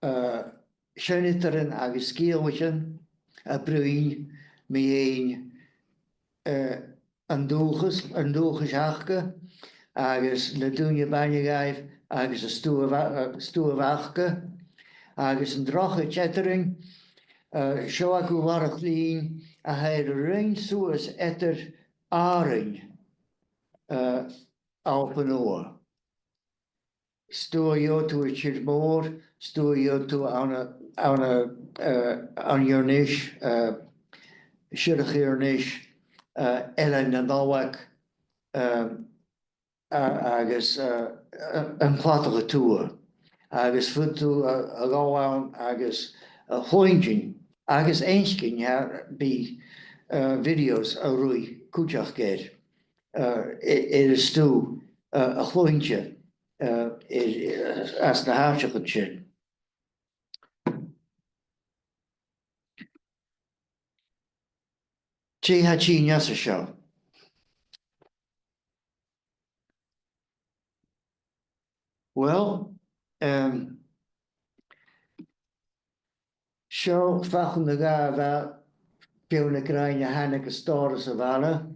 eh, seinneadairean agus sgeulaichean a' bruidhinn mu dheidhinn, eh, an dualchas, an dualchas aca, agus na daoine a bh' aca, agus an stuth a bh' a-, an stuth a bh' aca, agus an drochaid eadarainn, eh, seo agaibh làrach-lìn a tha air a ruith suas eadar Àrainn, eh, Alba Nuadh. 'S dòcha gun tèid thu air tìr-mòr, 's dòcha gun tèid thu ann an, ann an, eh, ann an Inbhir Nis, eh, Siorrachd Inbhir Nis, eh, Eilean na Nollaig, eh, a-, agus, eh, a-, an Cladach a Tuath. Agus faodaidh tu, eh, a dhol ann agus a chluinntinn, agus fhaicinn, eh, bidh, eh, videos a' ruith cuideachd air, eh, air, air an stuth, eh, a chluinntinn, eh, air, eh, anns na h-àiteachan sin. Dè tha tighinn às a seo? Uill, em, seo faclan a dhà bha feadhainn ag ràdh a thàinig à stòras a' bhaile.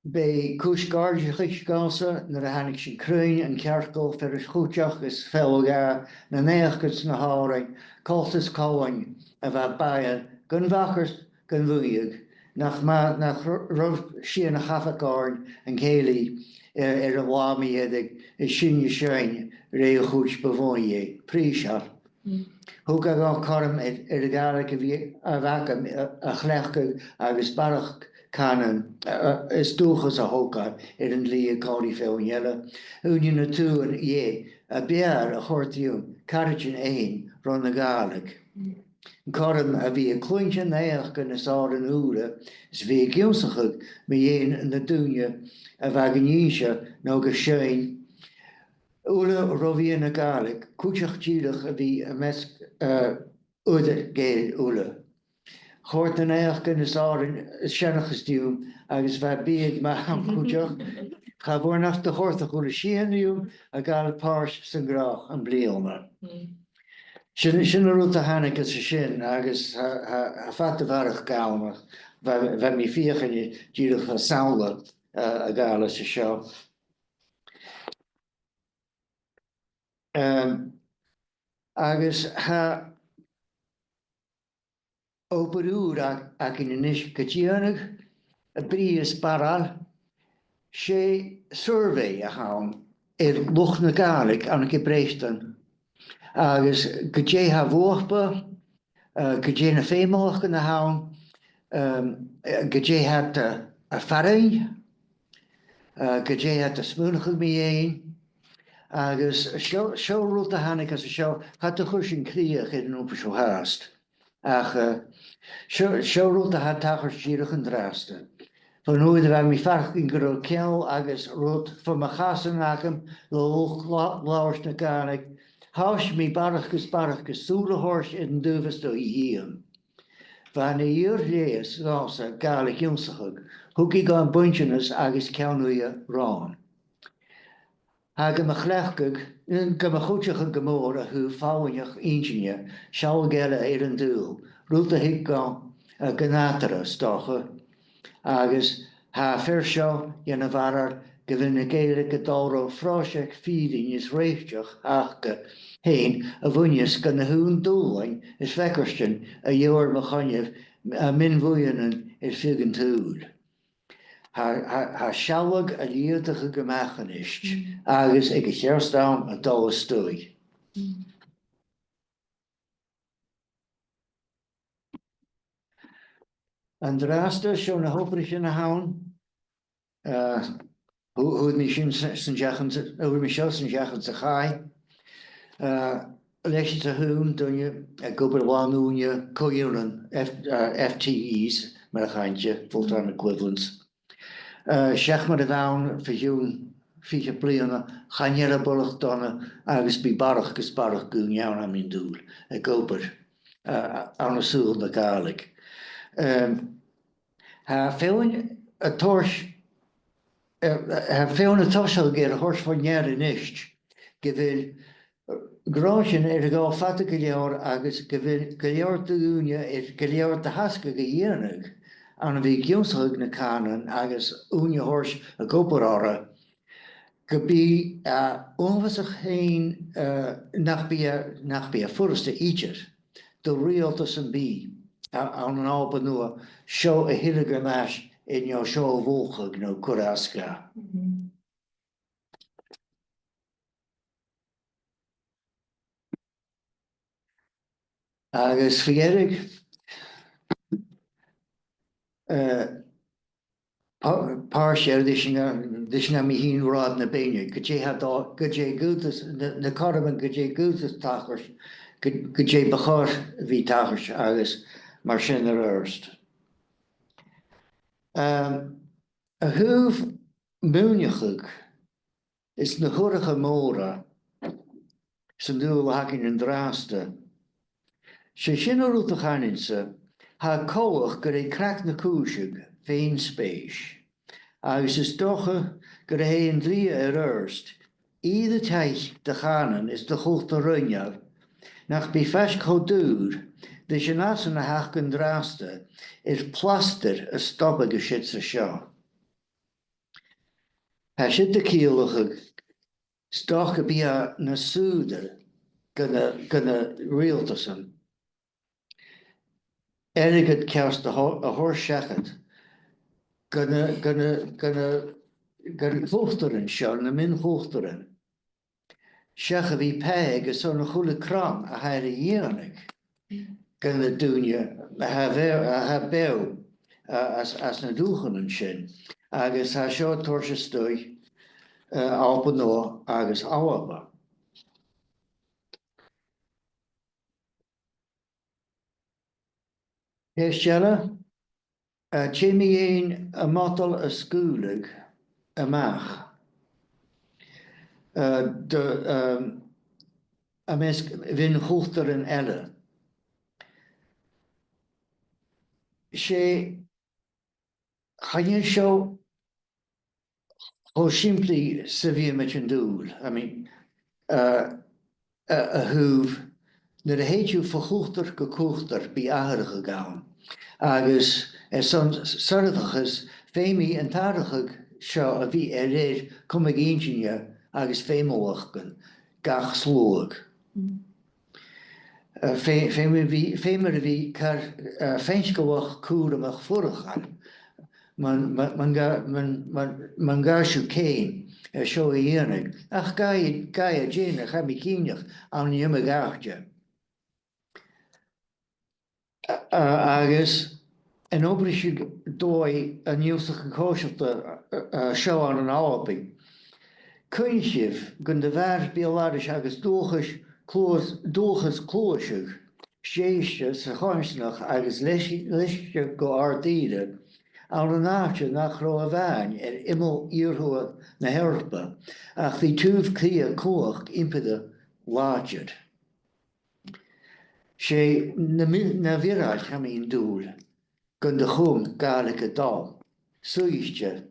B' e cùis gàirdeachais dhòmhsa nuair a thàinig sinn cruinn an cearcall, fear as cuideachd is fealla-dhà na naidheachdan 's na h-òrain, coltas còmhla a bha bàidheil gun mhachairt gun mhaoidheadh, nach ma-, nach ro-, robh sìon a' chabhaig oirnn an cèilidh, eh, air an latha mu dheireadh, is sinne a' seinn rè a' chuid bu mhotha dheth. Prìseil. Thug e dhomh cothrom air, air a' Ghàidhlig a bhith, a bh' agam, a, a chleachdadh agus barrachd cànain, a, a, is dùthchas a thogail air an t-slighe còmhla ri feadhainn eile. Ùine na dùthcha dheth, a b' fheàrr a chòrd rium, caraidean fhaighinn ron a' Ghàidhlig. An cothrom a bhith a' cluinntinn naidheachdan is òrain ùra, is a bhith ag ionnsachadh mu dheidhinn na daoine a bha gan innse no ga seinn, uile ro mheadhan na Gàidhlig, cuideachd dìreach a bhith am measg, eh, uiread gu leòr uile. Chòrd na naidheachdan is òrain as seanchas rium agus bha biadh math ann cuideachd. Cha mhòr nach do chòrd a h-uile sìon rium a' gabhail pàirt san gnothach am-bliadhna. Sin, sin an rud a thàinig às a sin, agus tha, tha, tha fada a bharrachd ann, ach bha, bha mi a' feuchainn dìreach an samhla, eh, a ghabhail às a seo. Em, agus tha obair ùr a-, againn a-nis gu dèanamh, a' bhrìgh is barail, 's e survey a th' ann air luchd na Gàidhlig ann an Ceap Breatainn, agus gu dè tha bhuapa, eh, gu dè na feumalachdan a th' ann, em, eh, gu dè tha iad, eh, a' faireachdainn, eh, gu dè tha iad a' smaoineachadh mu dheidhinn, agus seo, seo rud a thàinig às a seo, cha do chuir sinn crìoch air an obair seo fhathast. Ach, eh, seo, seo rud a tha a' tachairt dìreach an-dràsta. Bhon uair a bha mi a' faireachdainn gu robh ceangal agus rud fo mo chasan agam le luchd-, la-, labhairt na Gàidhlig, thòisich mi barrachd is barrachd a' sùil a thoirt air an t-uabhas do dh'fheuchainn. Bha e na fhìor leigheas dhòmhsa Gàidhlig ionnsachadh, thug e dhomh buntanas agus ceann-uidhe romham. Tha e gam chleachdadh, gam chuideachadh gu mòr a thaobh follaiseach inntinn, sealladh eile air an t-saoghal, rud a thig dhomh, eh, gu nàdarra, 's dòcha. Agus tha am fear seo dhen a' bharail gu bheil na Gàidheil a' dol ro phròiseact fìrinn is rèiteach aca fhèin a bhuineas gu na h-aon dùbhlain is freagairtean a gheibhear mu choinneamh, eh, mion-bhuidhnean air feadh an t-saoghail. Tha, tha, tha sealladh a' leudachadh a-mach a-nis, mm, agus aig a' cheart àm a' dol a-staigh. Mm. An-dràsta, seo na h-obraichean a th' ann. Eh, thu-, thuirt mi sin sa, san t-seachdain sa, thuirt mi seo san t-seachdain sa chaidh. Eh, leithid a h-aon, duine ag obair làn-ùine, co-ionann, F-, eh, F T Es, mar a chanas iad, full-time equivalents. eh, seach mar a bha ann bho chionn fichead bliadhna, chan eil e buileach dona agus bidh barrachd is barrachd dhaoine ann, tha mi an dùil, ag obair, eh, ann an saoghal na Gàidhlig. Em, tha feadhainn a' toirt, eh, tha feadhainn a' tòiseachadh air a thoirt fo ndear a-nis gu bheil gnothaichean air a dhol fada gu leòr agus gu bheil gu leòr dhaoine air gu leòr de thasgadh a dhèanamh ann a bhith ag ionnsachadh na cànain agus ùine a thoirt ag obair orra, gum bi e uabhasach fhèin, eh, nach bi e, nach bi e furasta idir do riaghaltas sam bith a, ann an Alba Nuadh seo a thilgeil air ais, no seo a mhòthachadh no cur às dha. Agus fa dheireadh, eh, pà-, pàirt eile ris an, ris an mi fhìn a ràdh na beinne, gu dè tha dol, gu dè ghabhas, na, na cothroman gu dè ghabhas tachairt, gu, gu dè bu chòir a bhith tachairt agus mar sin air adhart. Ehm, a thaobh maoineachadh is na h-urracha mòra san dùthaich a th' againn an-dràsta. 'S e sin an rud a chanainn-sa, tha e coltach gur e cnag na cùise fèin-spèis, agus is dòcha gur e an dlìth air adhart, fhìor taic do chànan is do chultar roinneil, nach bi faisg cho daor ris an fhàs a th' aca an-dràsta air plastair a stobadh an siud 's an seo. Tha siud a' ciallachadh 's dòcha gum bi e nas fhasa gu na, gu na riaghaltasan airgead ceart a tho-, a thoirt seachad gu na, gu na, gu na, gu na cultaran seo, na mion-chultaran, seach a bhith pàigheadh airson a h-uile cron a tha air a dhèanamh gu na daoine a tha beò, a tha beò, eh, anns, anns na dùthchannan sin. Agus tha seo a' toirt a-steach, eh, Alba Nuadh agus Alba. Ceist eile, eh, tha mi fhìn a' modail a' sgaoileadh a-mach, eh, de, ehm, am measg mhion-chultaran eile. 'S e, chan eil seo cho sìmplidh 's a bhiodh mi an dùil. I mean, eh, a, a thaobh, nuair a thèid thu bho chultar gu cultar, bidh atharrachadh ann. Agus airson soirbheachas, feumaidh an t-atharrachadh seo a bhith a rèir cumadh inntinn agus feumalachdan gach sluagh. Eh, fe-, feumar a bhith, feumar a bhith car, eh, faiceallach, cùramach, fuireach ann. Mun, mun, mun ga-, mun, mun, mun gabh sibh ceum air seo a dhèanamh. Ach gabhaidh, gabhaidh e dèanamh, tha mi cinnteach, ann an iomadh àite. A-, a-, agus an obraich sibh dòigh an ionnsachadh còisrealta, a, a, seo ann an Alba. Cuimhnichibh gun do mhair beul-aithris agus dualchas cluas-, dualchas cluaise, sèiste 's a' choimhearsnachd agus leis-, leisgeadh gu àrd-ìre, ann an àite nach robh a-mhàin air iomall iarthuath na h-Eòrpa, ach bha taobh cridhe cumhachd ìmpire làidir. 'S e na mi-, na mhionaid, tha mi an dùil, gun do chùm Gàidhlig a' dol suidhichte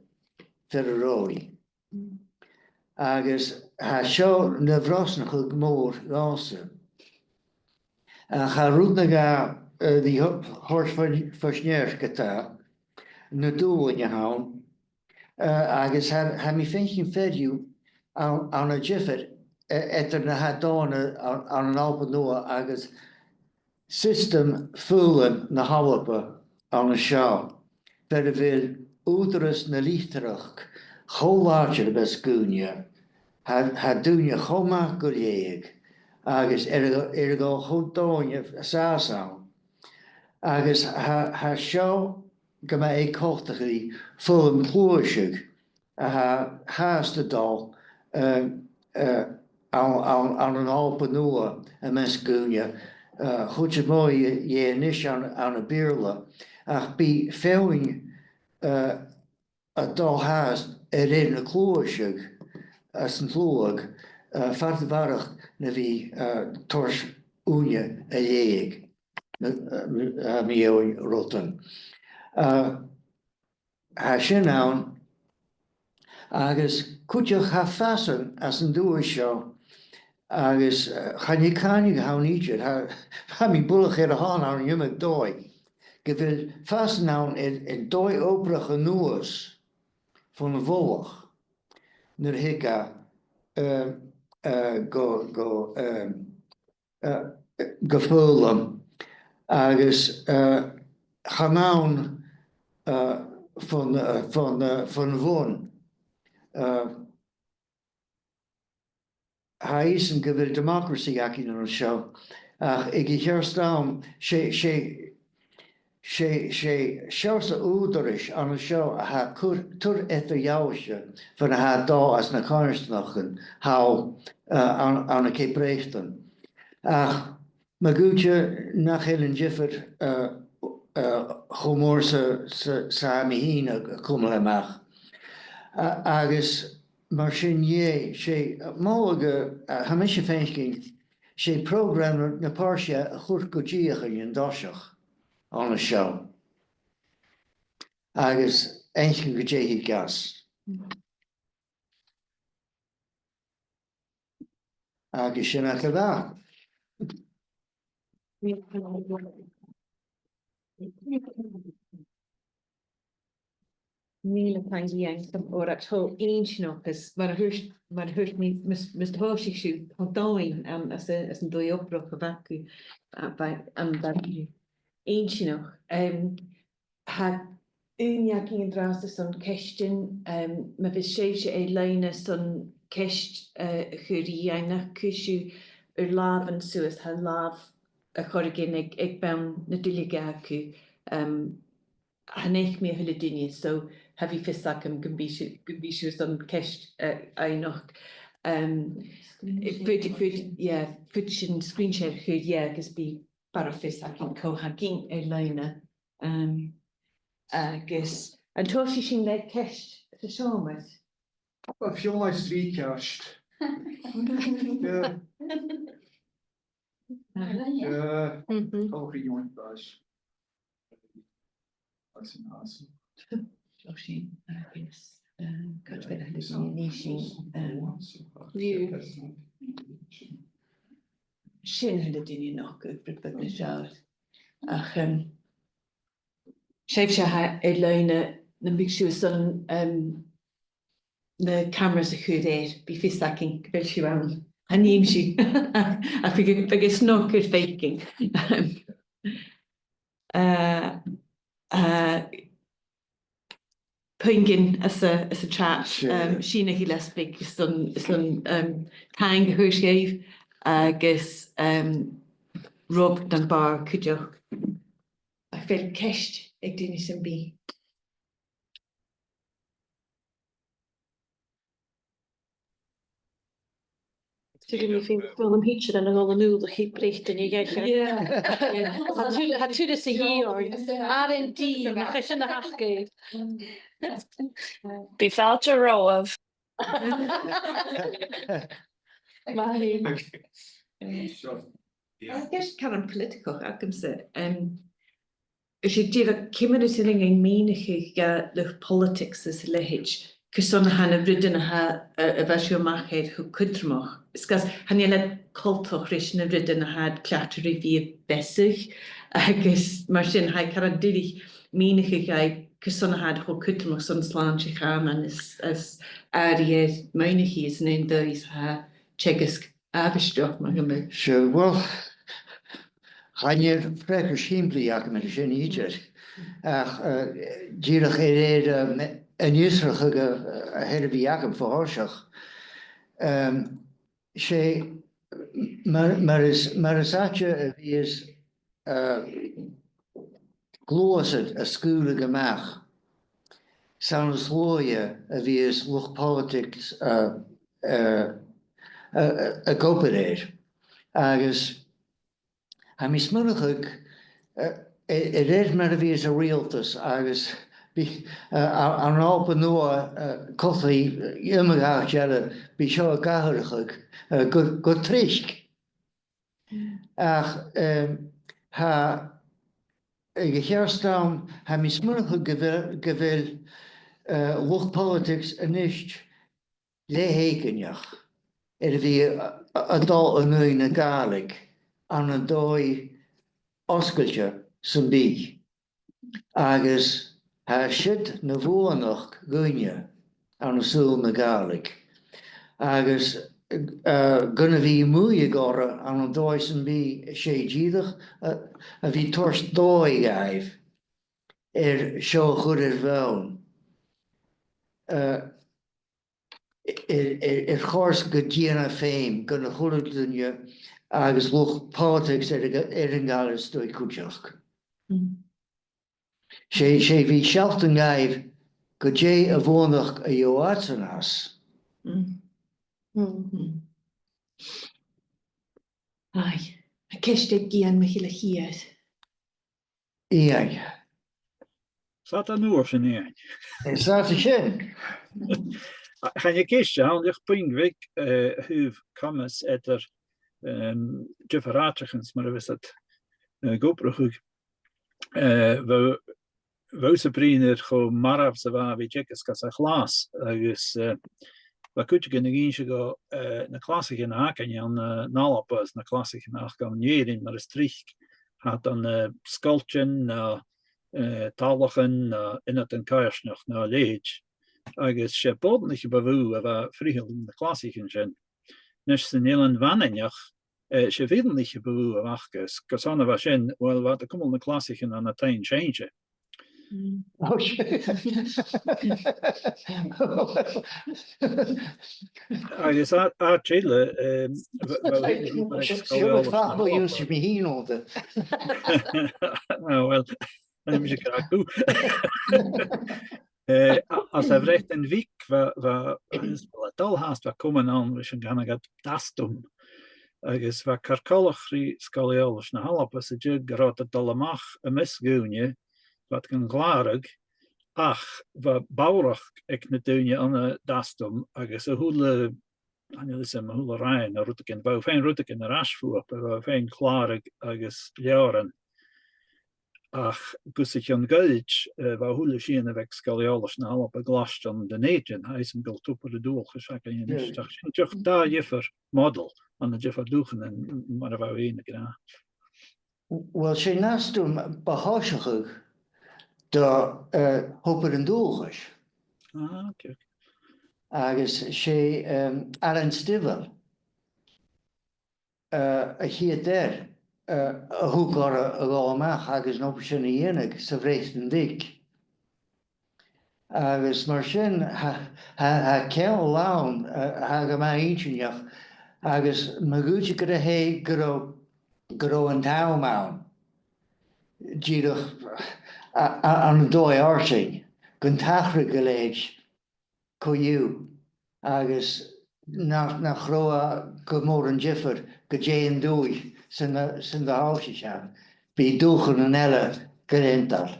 far an robh i. Agus tha seo na bhrosnachadh mòr dhòmhsa. Ach tha rud no dhà, eh, ri tho-, thoirt fo-, fo sneachd ge-tà, na dùbhlain a th' ann, eh, agus tha, tha mi a' faicinn fear dhiubh ann, ann an diofar, eh, eadar na tha dàna ann, ann an Alba Nuadh agus siostam foghlam na h-Alba ann an seo, far a bheil ùghdarras na litearrachd cho làidir am measg dhaoine, tha, tha daoine cho math gu lèigeadh, agus air a, air a dhol cho dòigheil an sàs ann. Agus tha, tha seo gu math coltach ri foghlam cluaise a tha, tha fhathast a' dol, eh, eh, ann, ann, ann an Alba Nuadh am measg dhaoine, eh, a' chuid as motha dheth a-nis ann, ann am Beurla, ach bidh feadhainn, eh, a' dol fhathast air, air na cluasan, às an t-sluagh, eh, fad a bharrachd na bhith, eh, toirt ùine a leughadh, na, eh, eh, mu dheidhinn rudan. Eh, tha sin ann, agus cuideachd tha fàs ann às an duais seo, agus, eh, chan eil cuimhne agam idir, tha, tha mi buileach air a shon ann an iomadh dòigh, gu bheil fàs ann air an dòigh-obrach a-nuas fon a' mhullach nuair a thig e, eh, eh, gu, gu, eh, eh, gu foghlam. Agus, eh, chan ann, eh, fon, eh, fon, eh, fon bhun. Eh, tha fhios agam gu bheil democracy againn an seo, ach aig a' cheart àm, 's e, 's e, 's e, 's e seòrsa ùghdarras an seo a tha a' cur, cur eadar-dhealaichte bhon a tha dol às na coimhearsnachdan thall, eh, ann, ann an Ceap Breatainn. Ach ma dh'fhaodte nach eil an diofar, eh, eh, cho mòr 's a, 's a, 's a tha mi fhìn a', a' cumail a-mach. A-, agus mar sin dheth, 's e, moladh, eh, tha mise a' faicinn, 's e prògram na, na pàirtidh a chuir gu dìcheallach an toiseach an seo. Agus fhaicinn gu dè thig às. Agus sin agaibh e. Mìle taing, Iain, san òraid cho inntinneach, is mar a thuirt, mar a thuirt mi, mus, mus tòisich sibh, tha daoine ann às a, às an dòigh-obrach a bh' agaibh, a bha, a bha inntinneach. Em, tha ùine againn an-dràsta son ceistean, em, ma bhios sibhse air loidhne son ceist, eh, a chur ri Iain, cuiribh ur làmhan suas, tha làmh air choreigin aig, aig bonn na duilleig agaibh, em, chan fhaic mi a h-uile duine, so cha bhi fios agam gum bi sibh, gum bi sibh son ceist, eh, fhaighneachd. Em, faod, faod, yeah, faod sinn screen share a chur, yeah, agus bidh barrachd fios againn cò th' againn air loidhne. Em, agus an tòisich sinn le ceist sa seòmar? Well, Fiona is three ceist. Yeah. Yeah. Mhm. Oh, Fiona, gosh. That's an awesome. Seo sinn, agus, eh, cad fhad a tha sinn a-nis, eh, liù. Sin a h-uile duine a-nochd, gu briod beag nas fheàrr. Ach, em, sibhse a tha air loidhne, nam biodh sibh son, em, na cameras a chur air, bidh fios againn gu bheil sibh ann. Chan fheum sibh. Ach bidh, bidh e snog ur faicinn. Eh, eh, puingean anns a', anns a' chat, sure, em, Sìne Gilleasbaig, son, son, em, taing a chur sibh, agus, em, Rob Dunbar cuideachd. A bheil ceist aig duine sam bith? Tuigidh mi fhìn, bhuel, am picture a' dol a-null a chì breith duine eile. Yeah. Yeah. Tha tuilleadh, tha tuilleadh sa dhìth oirnn. R and D, nach e sin a th' aca. Bidh fàilte romhaibh. Math fhèin. Sure. Yeah. Agus ceist car poilitigeach agamsa, em, is e dìreach ciamar as urrainn dhuinn mìneachadh dha luchd poilitigs is a leithid, carson a tha na rudan a tha, a, a bha sibh a-mach air cho cudromach. Is gus chan eil iad coltach ris na rudan a tha iad cleachdte ri bhith a' beathachadh, agus mar sin tha e caran duilich mìneachadh dhaibh carson a tha iad cho cudromach son slàinte chànain is, is àiridh air mhaoineachaidh is an aon dòigh 's a tha teagasg àbhaisteach, mar gum biodh. Sure, well, chan eil freagairt shìmplidh agam air sin idir. Ach, eh, dìreach air, air, em, an fhiosrachadh a, a th' air a bhith agam bho thoiseach. Em, 's e, mar, mar as, mar as fhaide a bhios, eh, gluasad a' sgaoileadh a-mach, 's ann as luaithe a bhios luchd-poilitigs, eh, eh, eh, ag obair air. Agus tha mi a' smaoineachadh, eh, a, a rèir mar a bhios an riaghaltas agus bidh, eh, an, an Alba Nuadh, eh, cothrom, eh, iomadh àite eile, bidh seo ag atharrachadh, eh, gu, gu tric. Ach, em, tha, aig a' cheart àm, tha mi a' smaoineachadh gu bheil, gu bheil, eh, luchd-poilitigs a-nis leth-èiginneach air a bhith a, a, a' dol an aghaidh na Gàidhlig ann an dòigh fhosgailte sam bith. Agus tha siud na bhuannachd dhuinne ann an saoghal na Gàidhlig. Agus, eh, gun a bhith a' mùigeadh orra ann an dòigh sam bith, 's e dìreach a, a bhith toirt dòigh dhaibh air seo a chur air bhonn. Eh, air, air, air chor 's gun dèan e feum dhan a h-uile duine agus luchd-poilitigs air a, air a' Ghàidhlig a-staigh cuideachd. Mm. 'S e, 's e bhith sealltainn dhaibh gu dè a' bhuannachd a gheibh iadsan às. Mm. Mhm. Aye. A' cheist aig Iain Mhichíl a' Chiad. Iain. Fada an uair sin, Iain. Is fada sin. Chan e ceist a th' ann, ach puing bheag, eh, a thaobh coimeas eadar, em, diofar àiteachan 's mar a bhios iad, eh, ag obrachadh. Eh, bha, bha thusa a' bruidhinn air cho marbh 's a bha e a bhith a' teagasg anns a' chlas, agus, eh, bha cuideigin ag innse dhomh, eh, na clasaichean a th' againn ann, eh, an Alba is na clasaichean a th' aca ann an Èirinn mar as trice. Tha iad ann an, eh, sgoiltean, no, eh, tallachan, no ionadan coimhearsnachd, no a leithid. Agus 's e boireannaich a bu mhotha a bha a' frithealadh na clasaichean sin. A-nis san Eilean Mhanainneach, eh, 's e fhireannaich a bu mhotha a bh' aca, is gus an a bha sin, uill, bha iad a' cumail na clasaichean ann an taighean-seinnse. Mm. Ò, seadh. Agus à, àite eile, em, bha, bha, Seo, seo, seo, seo, fàth mo dh'ionnsaich mi fhìn, ò, de. Ah, uill, tha mise ag ràdh cù. Eh, a-, anns a' Bhreatainn Bhig, bha, bha, is, well, a' dol fhathast bha comann ann ris an canadh iad Dastum. Agus bha car coltach ri Sgoil Eòlais na h-Alba 's a' dèidh gun robh iad a' dol a-mach am measg dhaoine, bha iad gan clàradh, ach bha barrachd aig na daoine ann an Dastum agus a h-uile, chan eil fhios agam, a h-uile ràith no rudeigin, bha thu a' faighinn rudeigin air ais bhuapa, bha thu a' faighinn clàradh agus leabhran. Ach gus a chionn ghoirid, eh, bha a h-uile sìon a bh' aig Sgoil Eòlais na h-Alba glaiste ann an Dùn Èideann, tha fhios agam gu bheil Tobar an Dualchais againn a-nis. Yeah. Ach sin dìreach dà dhiofar modal ann an diofar dùthchannan mar a bha thu fhèin ag ràdh. Uill, 's e Nastum bu thoiseach do, eh, Tobar an Dualchais. Ah, ok, ok. Agus 's e, em, Alan Stivell, eh, a' chiad fhear, eh, a thug orra a dhol a-mach agus an obair sin a dhèanamh sa Bhreatainn Bhig. Agus mar sin, tha, tha, tha ceangal ann, eh, tha gu math inntinneach, agus ma dh'fhaodte gur e gun robh, gun robh an t-àm ann, dìreach, a, a, ann an dòigh fharsaing, gun tachradh a leithid co-dhiù, agus nach, nach robh e gu mòr an diofar gu dè an dùthaich san, san do thòisich e. Bidh dùthchannan eile gu leòr.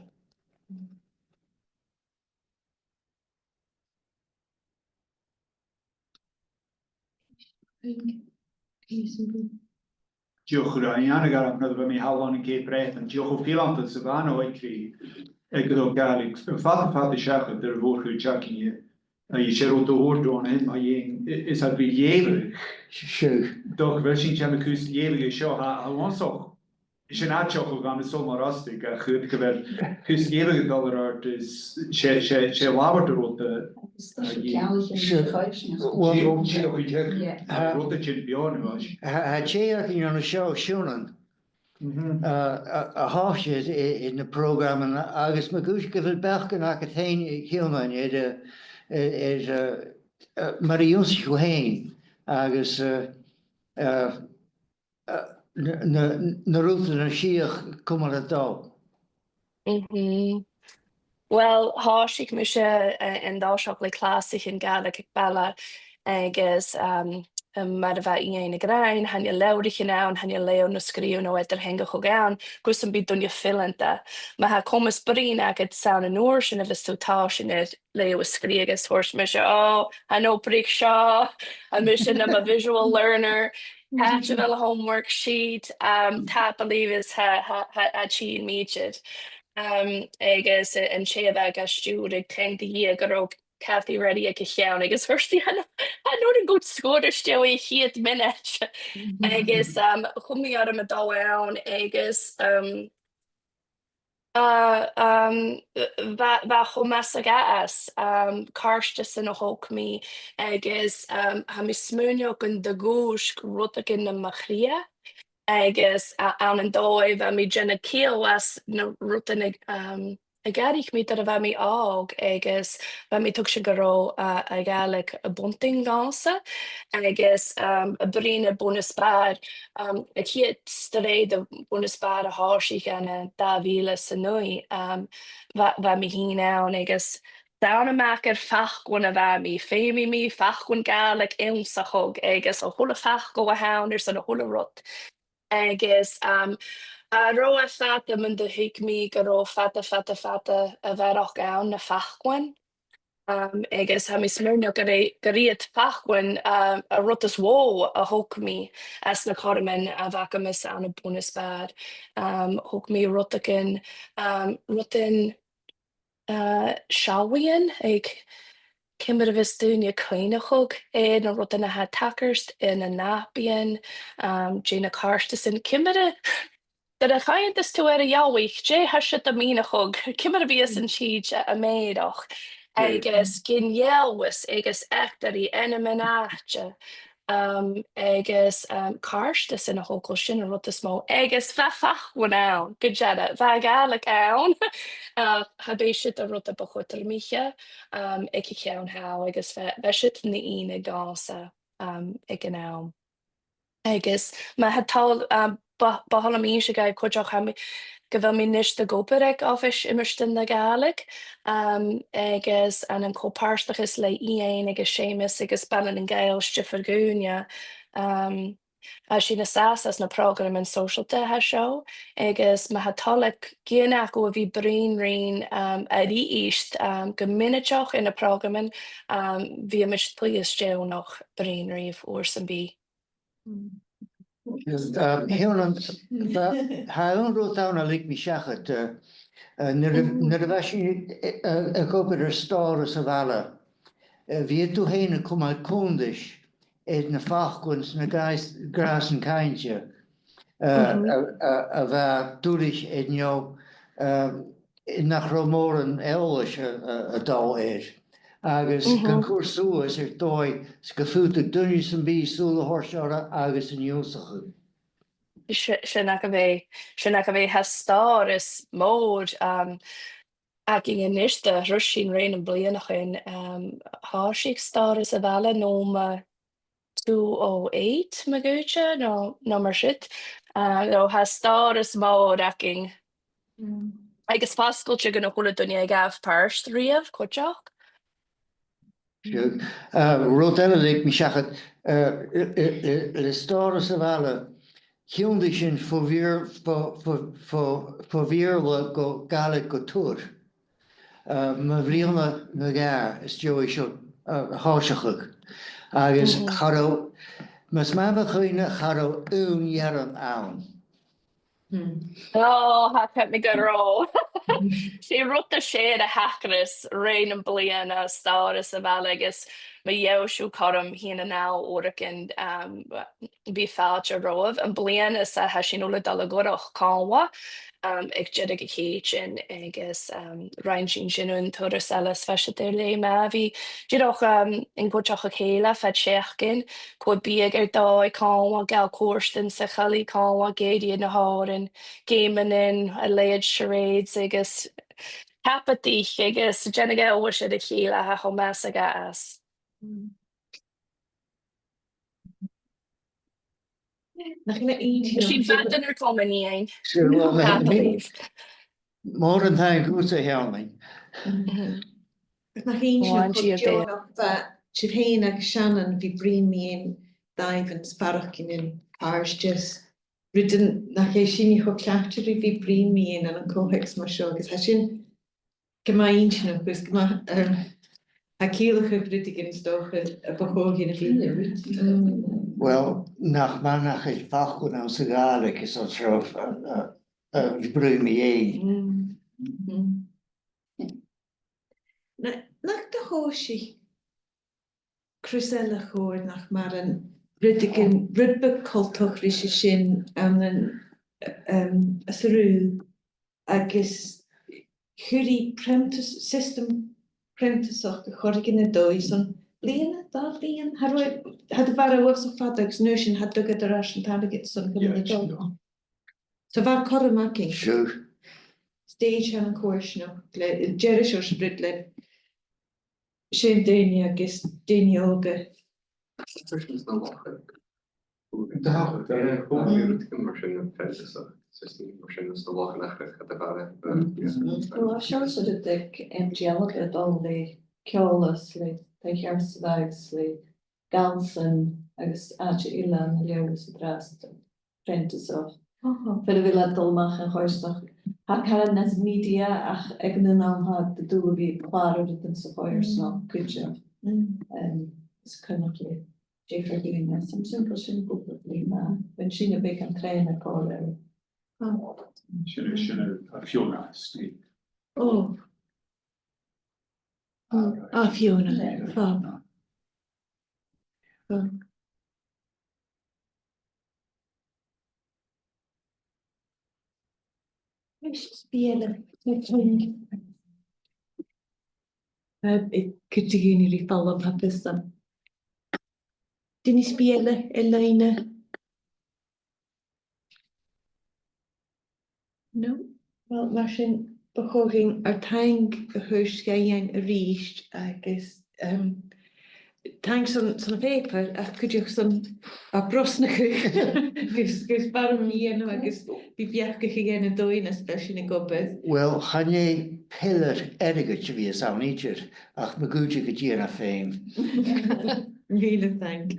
Dìreach, a Iain, a ghairm, nuair a bha mi thall ann an Ceap Breatainn, dìreach cho fileanta 's a bha an òigridh aig an robh Gàidhlig, fada, fada seachad air a' mhòr-chuid againne, a, 's e rud a thuirt thu an sin, a Iain, i-, is a bhith a' leughadh. Seadh. Dòcha, bheil sinn a' dèanamh cùis leughadh seo, tha, tha e uabhasach, sin àiteach a bha mi sona air a bhith a' cur gu bheil cùis leughadh a' dol air adhart is 's e, 's e, 's e labhairt an rud a, a dhèanamh. Sure. Well, dìreach, dìreach, yeah, an rud a tha sin beò an-dràsta. Tha, tha tè againn an seo, Seonaidh, mhm, a, a, a thòisich air, air, air na prògraman agus ma dh'fhaodte gu bheil beachd agad fhèin, a Sheonaidh, air, air, air, eh, eh, mar a dh'ionnsaich thu fhèin agus, eh, eh, eh, na, na, na rudan a' sìor chumail a' dol. Mhm. Well, thòisich mise, eh, an toiseach le clasaichean Gàidhlig aig baile agus, um, um, mar a bha Iain ag ràdh, chan eil leabhraichean ann, chan eil leabhar no sgrìobhadh no eadar-theangachadh ann, gus am bi duine fileanta. Ma tha comas bruidhinn agad 's ann an uair sin a bhios tu a' tòiseachadh air leughadh sgrìobhadh, agus thuirt mise, "Oh, chan obraich seo, tha mise nam visual learner, càit a bheil homework sheet, um, tapadh leibh is tha, tha, tha, tha tìde orm idir." Um, agus, uh, an tè a bha ga stiùireadh, taing do Dhia gun robh Cathy ready aig a' cheann, agus thuirt i, "Chan, chan urrainn dhut sgòr a-steach a' chiad mhionaid." Agus, um, chùm i orm a dhol ann, agus, um, uh, um, bha, bha e cho math 's a ghabhas, um, càirdeasan a thog mi, agus, um, tha mi a' smaoineachadh gun do dhùisg rudeigin nam chridhe, agus a, ann an dòigh bha mi a' dèanamh ciall às na rudan a, um, a dh'fhairich mi nuair a bha mi òg, agus bha mi a' tuigsinn gun robh, uh, a' Ghàidhlig a' buntainn dhòmhsa, agus, um, a' bruidhinn air Bun-os-Bàrr, um, a' chiad sreath de Bhun-os-Bàrr a thòisich ann an dà mhìle 's a naoi, um, bha, bha mi fhìn ann, agus 's ann a-mach air faclan a bha mi, feumaidh mi faclan Gàidhlig ionnsachadh agus a h-uile facal a th' ann airson a h-uile rud. Agus, um, cha robh e fada mun do thuig mi gun robh fada, fada, fada a bharrachd ann na faclan. Um, agus tha mi a' smaoineachadh gur e, gur iad faclan, um, an rud as motha a thog mi às na cothroman a bh' agam-sa ann am Bun-os-Bàrr. Um, thog mi rudeigin, um, rudan, uh, seallaidhean, like, ciamar a bhios daoine a' cuimhneachadh air na rudan a tha a' tachairt, air na nàbaidhean, um, dè na càirdeasan, ciamar a, nuair a chaidh thu air a' ghealach, dè tha siud a' mìneachadh, ciamar a bhios an tìde a' mèirich, agus gin eòlas agus eachdraidh ainmean-àite, um, agus, um, càirdeasan a thogail, sin an rud as motha. Agus bha faclan ann, gu dearbh, bha Gàidhlig ann, ach cha b' e siud an rud a bu chudromaiche, um, aig a' cheann thall, agus bha, bha siud na iongnadh dhòmhsa, um, aig an àm. Agus ma tha toil, um, bu, bu thoil leam innse dhuibh cuideachd, tha mi, gu bheil mi a-nis ag obair aig Oifis Iomairtean na Gàidhlig, um, agus ann an co-pàirteachas le Iain agus Seumas agus Bailean nan Gàidheal is diofar dhaoine, um, a tha sin a' seasamh anns na prògraman sòisealta a tha seo, agus ma tha toil aig duine agaibh a bhith a' bruidhinn rinn, um, a-rithist, um, gu mionaideach air na prògraman, um, bidh mi glè dheònach bruidhinn ribh uair sam bith. Um, Helen, tha, tha aon rud ann a leig mi seachad, uh, uh, nuair a, nuair a bha sinn, uh, uh, ag obair air Stòras a' Bhaile, uh, bhiodh tu fhèin a' cumail cunntais air na faclan 's na gras-, gràsan cainnte, uh, a, a, a bha duilich air neo, uh, nach robh mòran eòlais a, a, a' dol air. Agus gun cur suas air dòigh 's gum faodadh duine sam bith sùil a thoirt orra agus an ionnsachadh. Si-, sin agad e, sin agad e, tha Stòras mòr, um, againn a-nis, de thro sinn rè nam bliadhnaichean, um, thòisich Stòras a' Bhaile, no ma two oh eight, ma dh'fhaodte, no, no mar siud. Uh, no, tha Stòras mòr againn. Mm. Agus fosgailte gun a h-uile duine a ghabh pàirt riamh, cuideachd. Sure. Uh, rud eile a leig mi seachad, uh, i, i, i, le Stòras a' Bhaile, thionndaidh sinn fo Bheurla, fo, fo, fo, fo Bheurla gu Gàidhlig gu tur. Uh, mu bhliadhna no dhà às dèidh seo, uh, a thòiseachadh. Agus cha robh, mas math mo chuimhne, cha robh aon earrann ann. Hmm. Oh, tha cuimhne agam gun robh. 'S e rud as fheàrr a thachras rè nam bliadhna, Stòras a' Bhaile, agus ma gheibh sibh cothrom, chì sibh an-dràsta uaireigin, um, bidh fàilte romhaibh. Am bliadhna-sa tha sinn uile a' dol a dh'fhuireach còmhla, um, aig deireadh a' Chèitein, agus, um, rinn sinn sin aon turas eile, 's bha siud air leth math. Bha, dìreach, um, an cuideachadh a chèile fad seachdain, cur biadh air dòigh còmhla, gabhail cuairtean 's a' chòmhla, ag èirigh air na h-òrain, geamannan, a' leithid charades agus cabadaich agus dèanamh eòlais air a chèile, tha e cho math 's a ghabhas. Nach eil e inntinneach. Sin fada nar coma, Iain. Sure, well, mòran taing dhutsa, a Sheònaidh. Nach eil e inntinneach, cho deònach, bha sibh fhèin agus Shannon a' bruidhinn mu dheidhinn dàimhean is barrachd ann an àrd-deas. Rudan nach eil sinne cho cleachdte ri bhith a' bruidhinn mu dheidhinn ann an co-theacsa mar seo, agus tha sin gu math inntinneach, agus gu math, um, tha e a' ciallachadh rudeigin, is dòcha, a bu chòir dhuinn a bhith. Mm. Well, nach math nach eil faclan ann sa Ghàidhlig airson seo, uh, uh, uh, bruidhinn mu dheidhinn. Mm. Mm. Na, nach do thòisich cus eile a' chòrr, nach maireann rudeigin, rud beag coltach ris a sin ann an, um, às an Rubha, agus chuir i preabthas, siostam preabthasach air choreigin na dòigh son bliadhna, dà bhliadhna, cha robh, cha do mharbh e uabhasach fada agus an uair sin cha do dh'fhàg e air ais an target son cuimhne na dòigh. So bha cothrom againn. Sure. Stage ann an còmhnaidh, le, deireadh seo, 's e rud le seann daoine agus daoine òga. Sin na Lochan. Dà, dà. Eh, chuala mi rudeigin mar sin, am preabthasach, siostam mar sin anns na Lochan, ach cha do mharbh e. Well, seo sort of the M G L of it, all the ceòl is le, the chearsa agus le Galson agus àite eile ann an Leòdhas an-dràsta, preabthasach. Aha. Far a bheil iad a' dol a-mach an choimhearsnachd. Tha e caran nas media ach aig an aon àm tha iad a' dol a bhith a' clàradh rudan sa choimhearsnachd cuideachd. Mm. Em, is cuimhneach le Jeffrey Green, is an sin gu sin gu bhith ma, bha sinne beagan trèanadh còmhla ris. Ah. Sin, sin a, a Fiona Steig. Oh. Mm. Ah, Fiona. Yeah. Fab. Fab. Is bidh eile, eh, eh, cuideigin ri falbh, tha fios agam. Duine sam bith eile air loidhne? No? Well, mar sin, bu chòir dhuinn ar taing a thoirt dhuibh a-rithist agus, um, taing son, son a' phàipear, ach cuideachd son a' brosnachadh gus, gus barrachd a dhèanamh agus bidh beachdachadh a' dèanamh dòigh nas b' fheàrr sin ag obair. Well, chan e peilear airgid a bhios ann idir, ach ma dh'fhaoidte gun dèan e feum. Mìle taing.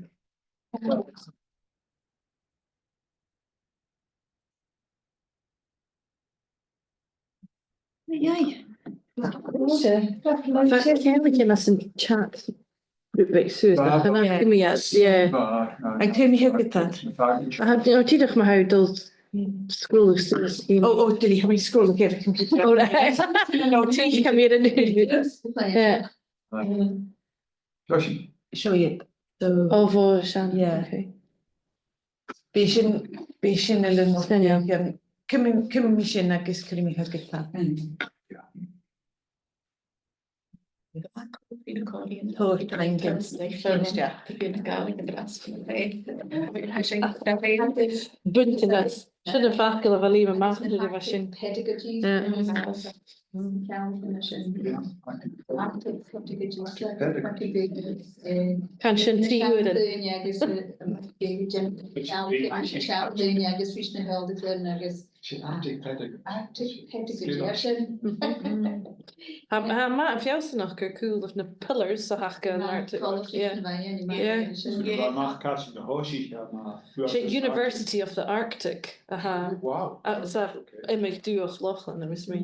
Yay. Ceann a' chat. Right, Susan, yeah. An cuimhne agad? Tha, no, tha e dìreach mar a tha thu a' dol sgrùdadh suas. Oh, oh, dìreach, tha mi a' sgrùdadh air a' chomputer. Oh, right. No, tìoraidh. Tha mi air an... Yeah. Seo sin. Seo iad. So, oh, bho, sin. Yeah. Okay. Bidh sin, bidh sin a' leantainn. Sin, yeah. Cuiridh, cuiridh mi sin agus cuiridh mi thugainn. Mm. Yeah. Tha, tha, tha. Buntanas. Sin am facal a bha leam a-mach nuair a bha sin. Pedagogy. Yeah. Mm. Ceann de na sin. Active pedagogy. Pedagogy. Can sin trì uairean. Seann daoine agus, eh, um, seann daoine agus ris na h-eòlaichean agus... Sin active pedagogy. Active pedagogy, yeah, sin. Tha, tha e math, am feabhas a th' aca cùl air na pillars a th' aca an Arctic. Yeah. Yeah. Sin a bha math, càit an do thòisich e, tha e math. 'S e University of the Arctic a tha. Wow. Uh, 's e iomadh dùthaich Lochlainn, agus mi.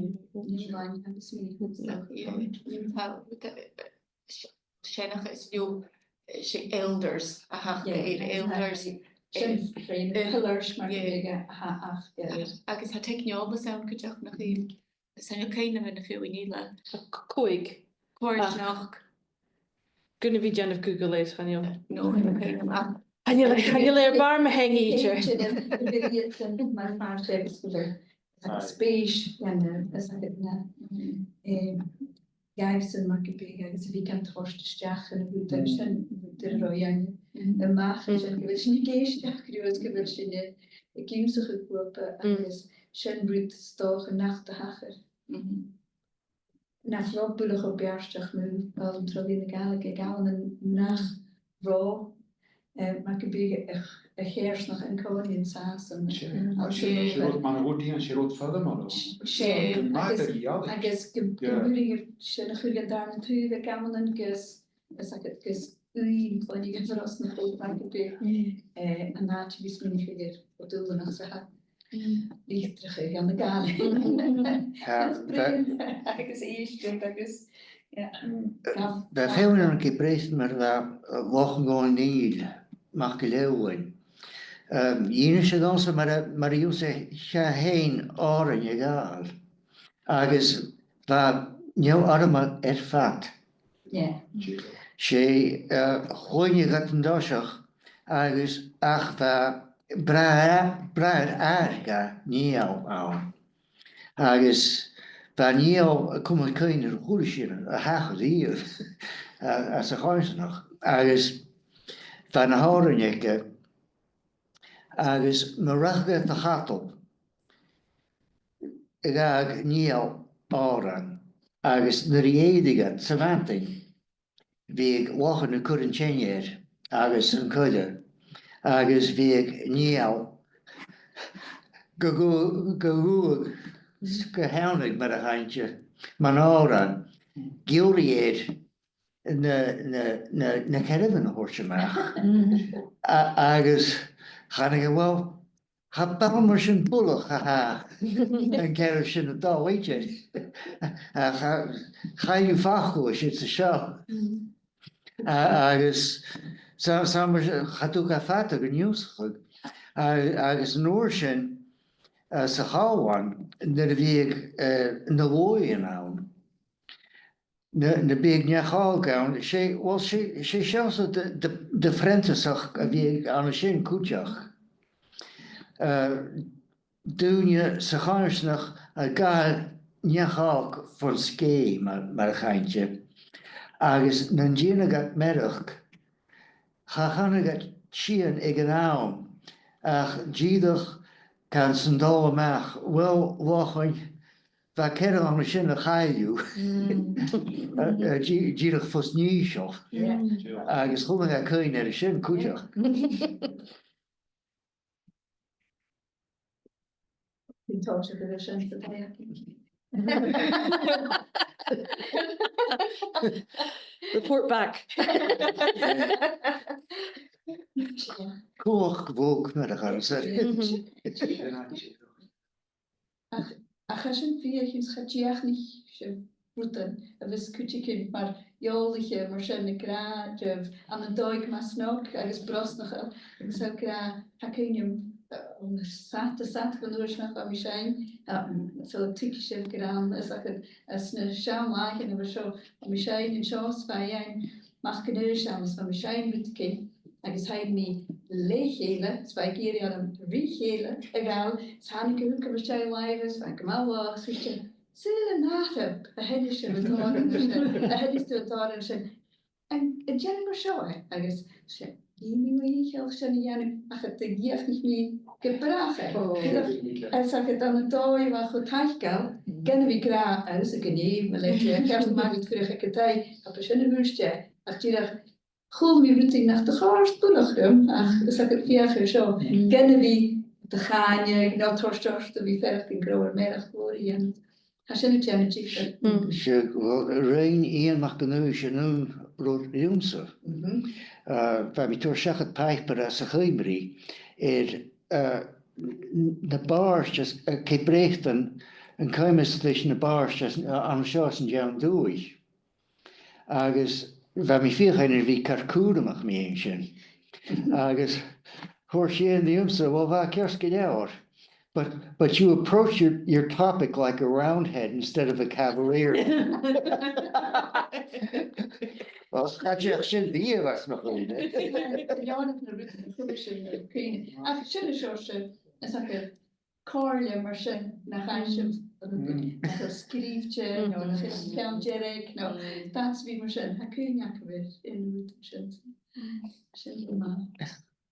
Seanchas is leo, eh, 's e elders a th' aca air, elders. Sin, eh, pillars mar gum biodh, a tha aca air. Agus tha teicneòlas ann cuideachd, nach eil? Is chan eil cuimhne agam air na feadhainn eile. Còig. Còig. Ach gun a bhith a' dèanamh Google air, chan eil. No, chan eil cuimhne agam. Chan eil, chan eil e air bàrr mo theanga idir. Sin mar, mar sin, spèis, eh, is e na, eh, ghabhas mar gum biodh agus a bhith gan toirt a-steach an rud sin, an rud a bha a' dèanamh a-mach, sin gu bheil sinn ag èisteachd riutha, gu bheil sinn ag ionnsachadh buapa agus sin rud 's dòcha nach do thachair. Nach robh buileach cho beartach mu, um, tro mheadhan na Gàidhlig aig amannan, nach robh, eh, mar gum biodh a, a choimhearsnachd an-còmhnaidh an sàs ann. Sure. Sure. Sure. Rud mar a bha daoine, sure, rud fada mar a... Sure. Agus, agus gu, gu mòr sin a chuir an dàrna taobh aig amannan gus, is aca, gus uair a thìde gu Brosnachar, mar gum biodh, eh, an àite a bhios mi a' faicinn air, o dhùbhlanach 's a tha litreachadh ann an Gàidhlig. Tha, agus èisteachd agus, yeah. Bha feadhainn ann gu brèagha mar a bha, eh, Lochan Dhòmhnaill MacIllEathain. Ehm, dh'innis e dhomhsa mar a, mar a dh'ionnsaich e fhèin òrain a ghabhail. Agus bha neo-orma air fad. Yeah. 'S e, eh, chloinn a ghabh an toiseach agus ach bha bràthair, bràthair-athair dha, Niall, ann. Agus bha Niall a' cumail cuimhne air a h-uile sìon a thachair riamh, eh, anns a' choimhearsnachd. Agus bha na h-òrain aige, agus ma rachadh iad a chadal, ghabhadh Niall òran, agus nuair a dh'èireadh iad sa mhadainn, bhiodh Lochan a' cur an teine air agus an coire, agus bhiodh Niall ga ghu-, ga ghug, ga sheòladh mar a chanas iad, mun òran, ag iarraidh air na, na, na, na ceathramhan a thoirt a-mach. A-, agus chanadh e, "Uill, cha b' ann mar sin buileach a tha an ceathramh sin a' dol idir. Ach cha, chaill thu facal a-nis is a seo." A-, agus 's ann, 's ann mar sin, cha tug e fada gun ionnsachadh. A-, agus an uair sin, eh, sa Chabhán, nuair a bhiodh, eh, na luaidhean ann, na, na biodh neach-òg ann, 's e, uill, 's e, 's e seòrsa de, de, de phreantasachd a bhiodh ann an sin cuideachd. Eh, daoine sa choimhearsnachd a' gabhail neach-òg fon sgèith, mar, mar a chanas iad, agus nan dèanadh iad mearachd, cha chanadh iad sìon aig an àm, ach dìreach can san dol a-mach, "Uill, a Lochlainn, bha ceathramh ann sin a chaill thu." A, a, dì-, dìreach fos nì seo. Yeah. Agus chunnaic e cuimhne air sin cuideachd. Bha tòrr de sin sa taigh. Report back. Cumhachd bhog, mar a chanas iad. Ach, ach tha sin fìor, chionn 's cha dìochuimhnich sibh rudan a bhios cuideigin mar eòlaiche mar sin ag ràdh ribh ann an dòigh math snog agus brosnachail, agus ag ràdh, tha cuimhne agam, eh, o, na sat, a sat gun uair sin bha mi seinn, eh, so tuigidh sibh gur ann, is ach, is na seann làithean a bha seo, bha mi seinn an seo, 's bha Iain MacAonghais ann, is bha mi seinn rudeigin, agus thàinig mi le chèile, is bha e ag iarraidh orm ri chèile a ghabhail, is thàinig e thugam às dèidh làimhe, is bha e gu math laghach, is thuirt e, "Saoil an àireamh a sheinneas tu an t-òran sin, a sheinneas tu an t-òran sin, an, an dèan thu mar seo e?" Agus 's e, nì mi mo dhìcheall sin a dhèanamh, ach cha do dhìochuimhnich mi gu bràth e. Is ach ann an dòigh a bha cho taiceil, gun a bhith ag ràdh, "Agus a' ghnìomh, ma leithid, ceart ma tha thu a' fuireach aig an taigh, tha sin a' còrdadh riut." Ach dìreach, chuala mi rudeigin nach do chòrd buileach rium, ach is ach a' feuchainn seo, gun a bhith a' càineadh, no toirt ort a bhith a' faireachdainn gun robh thu air mearachd mhòr a dhèanamh. Tha sin a' dèanamh diofar. 'S e, uill, rinn Iain MacAonghais an aon rud riumsa. Eh, bha mi a' toirt seachad pàipear às a' Chuimrigh air, eh, n-, na bàird, eh, cò bhreatain an coimeas leis na bàird, eh, an seo san t-seann dùthaich. Agus bha mi a' feuchainn air a bhith car cùramach mu dheidhinn sin. Agus thuirt Iain riumsa, "Uill, bha e ceart gu leòr. But, but you approach your, your topic like a roundhead instead of a cavalier." Uill, cha deach sin riamh às mo chuimhne. Ach sin an seòrsa, is ach a comhairle mar sin, nach fhaigh sibh, nach eil sgrìobhte, no nach eil ceann dearg, no dad sam bith mar sin, tha cuimhne agaibh air an rud sin. Sin gu math.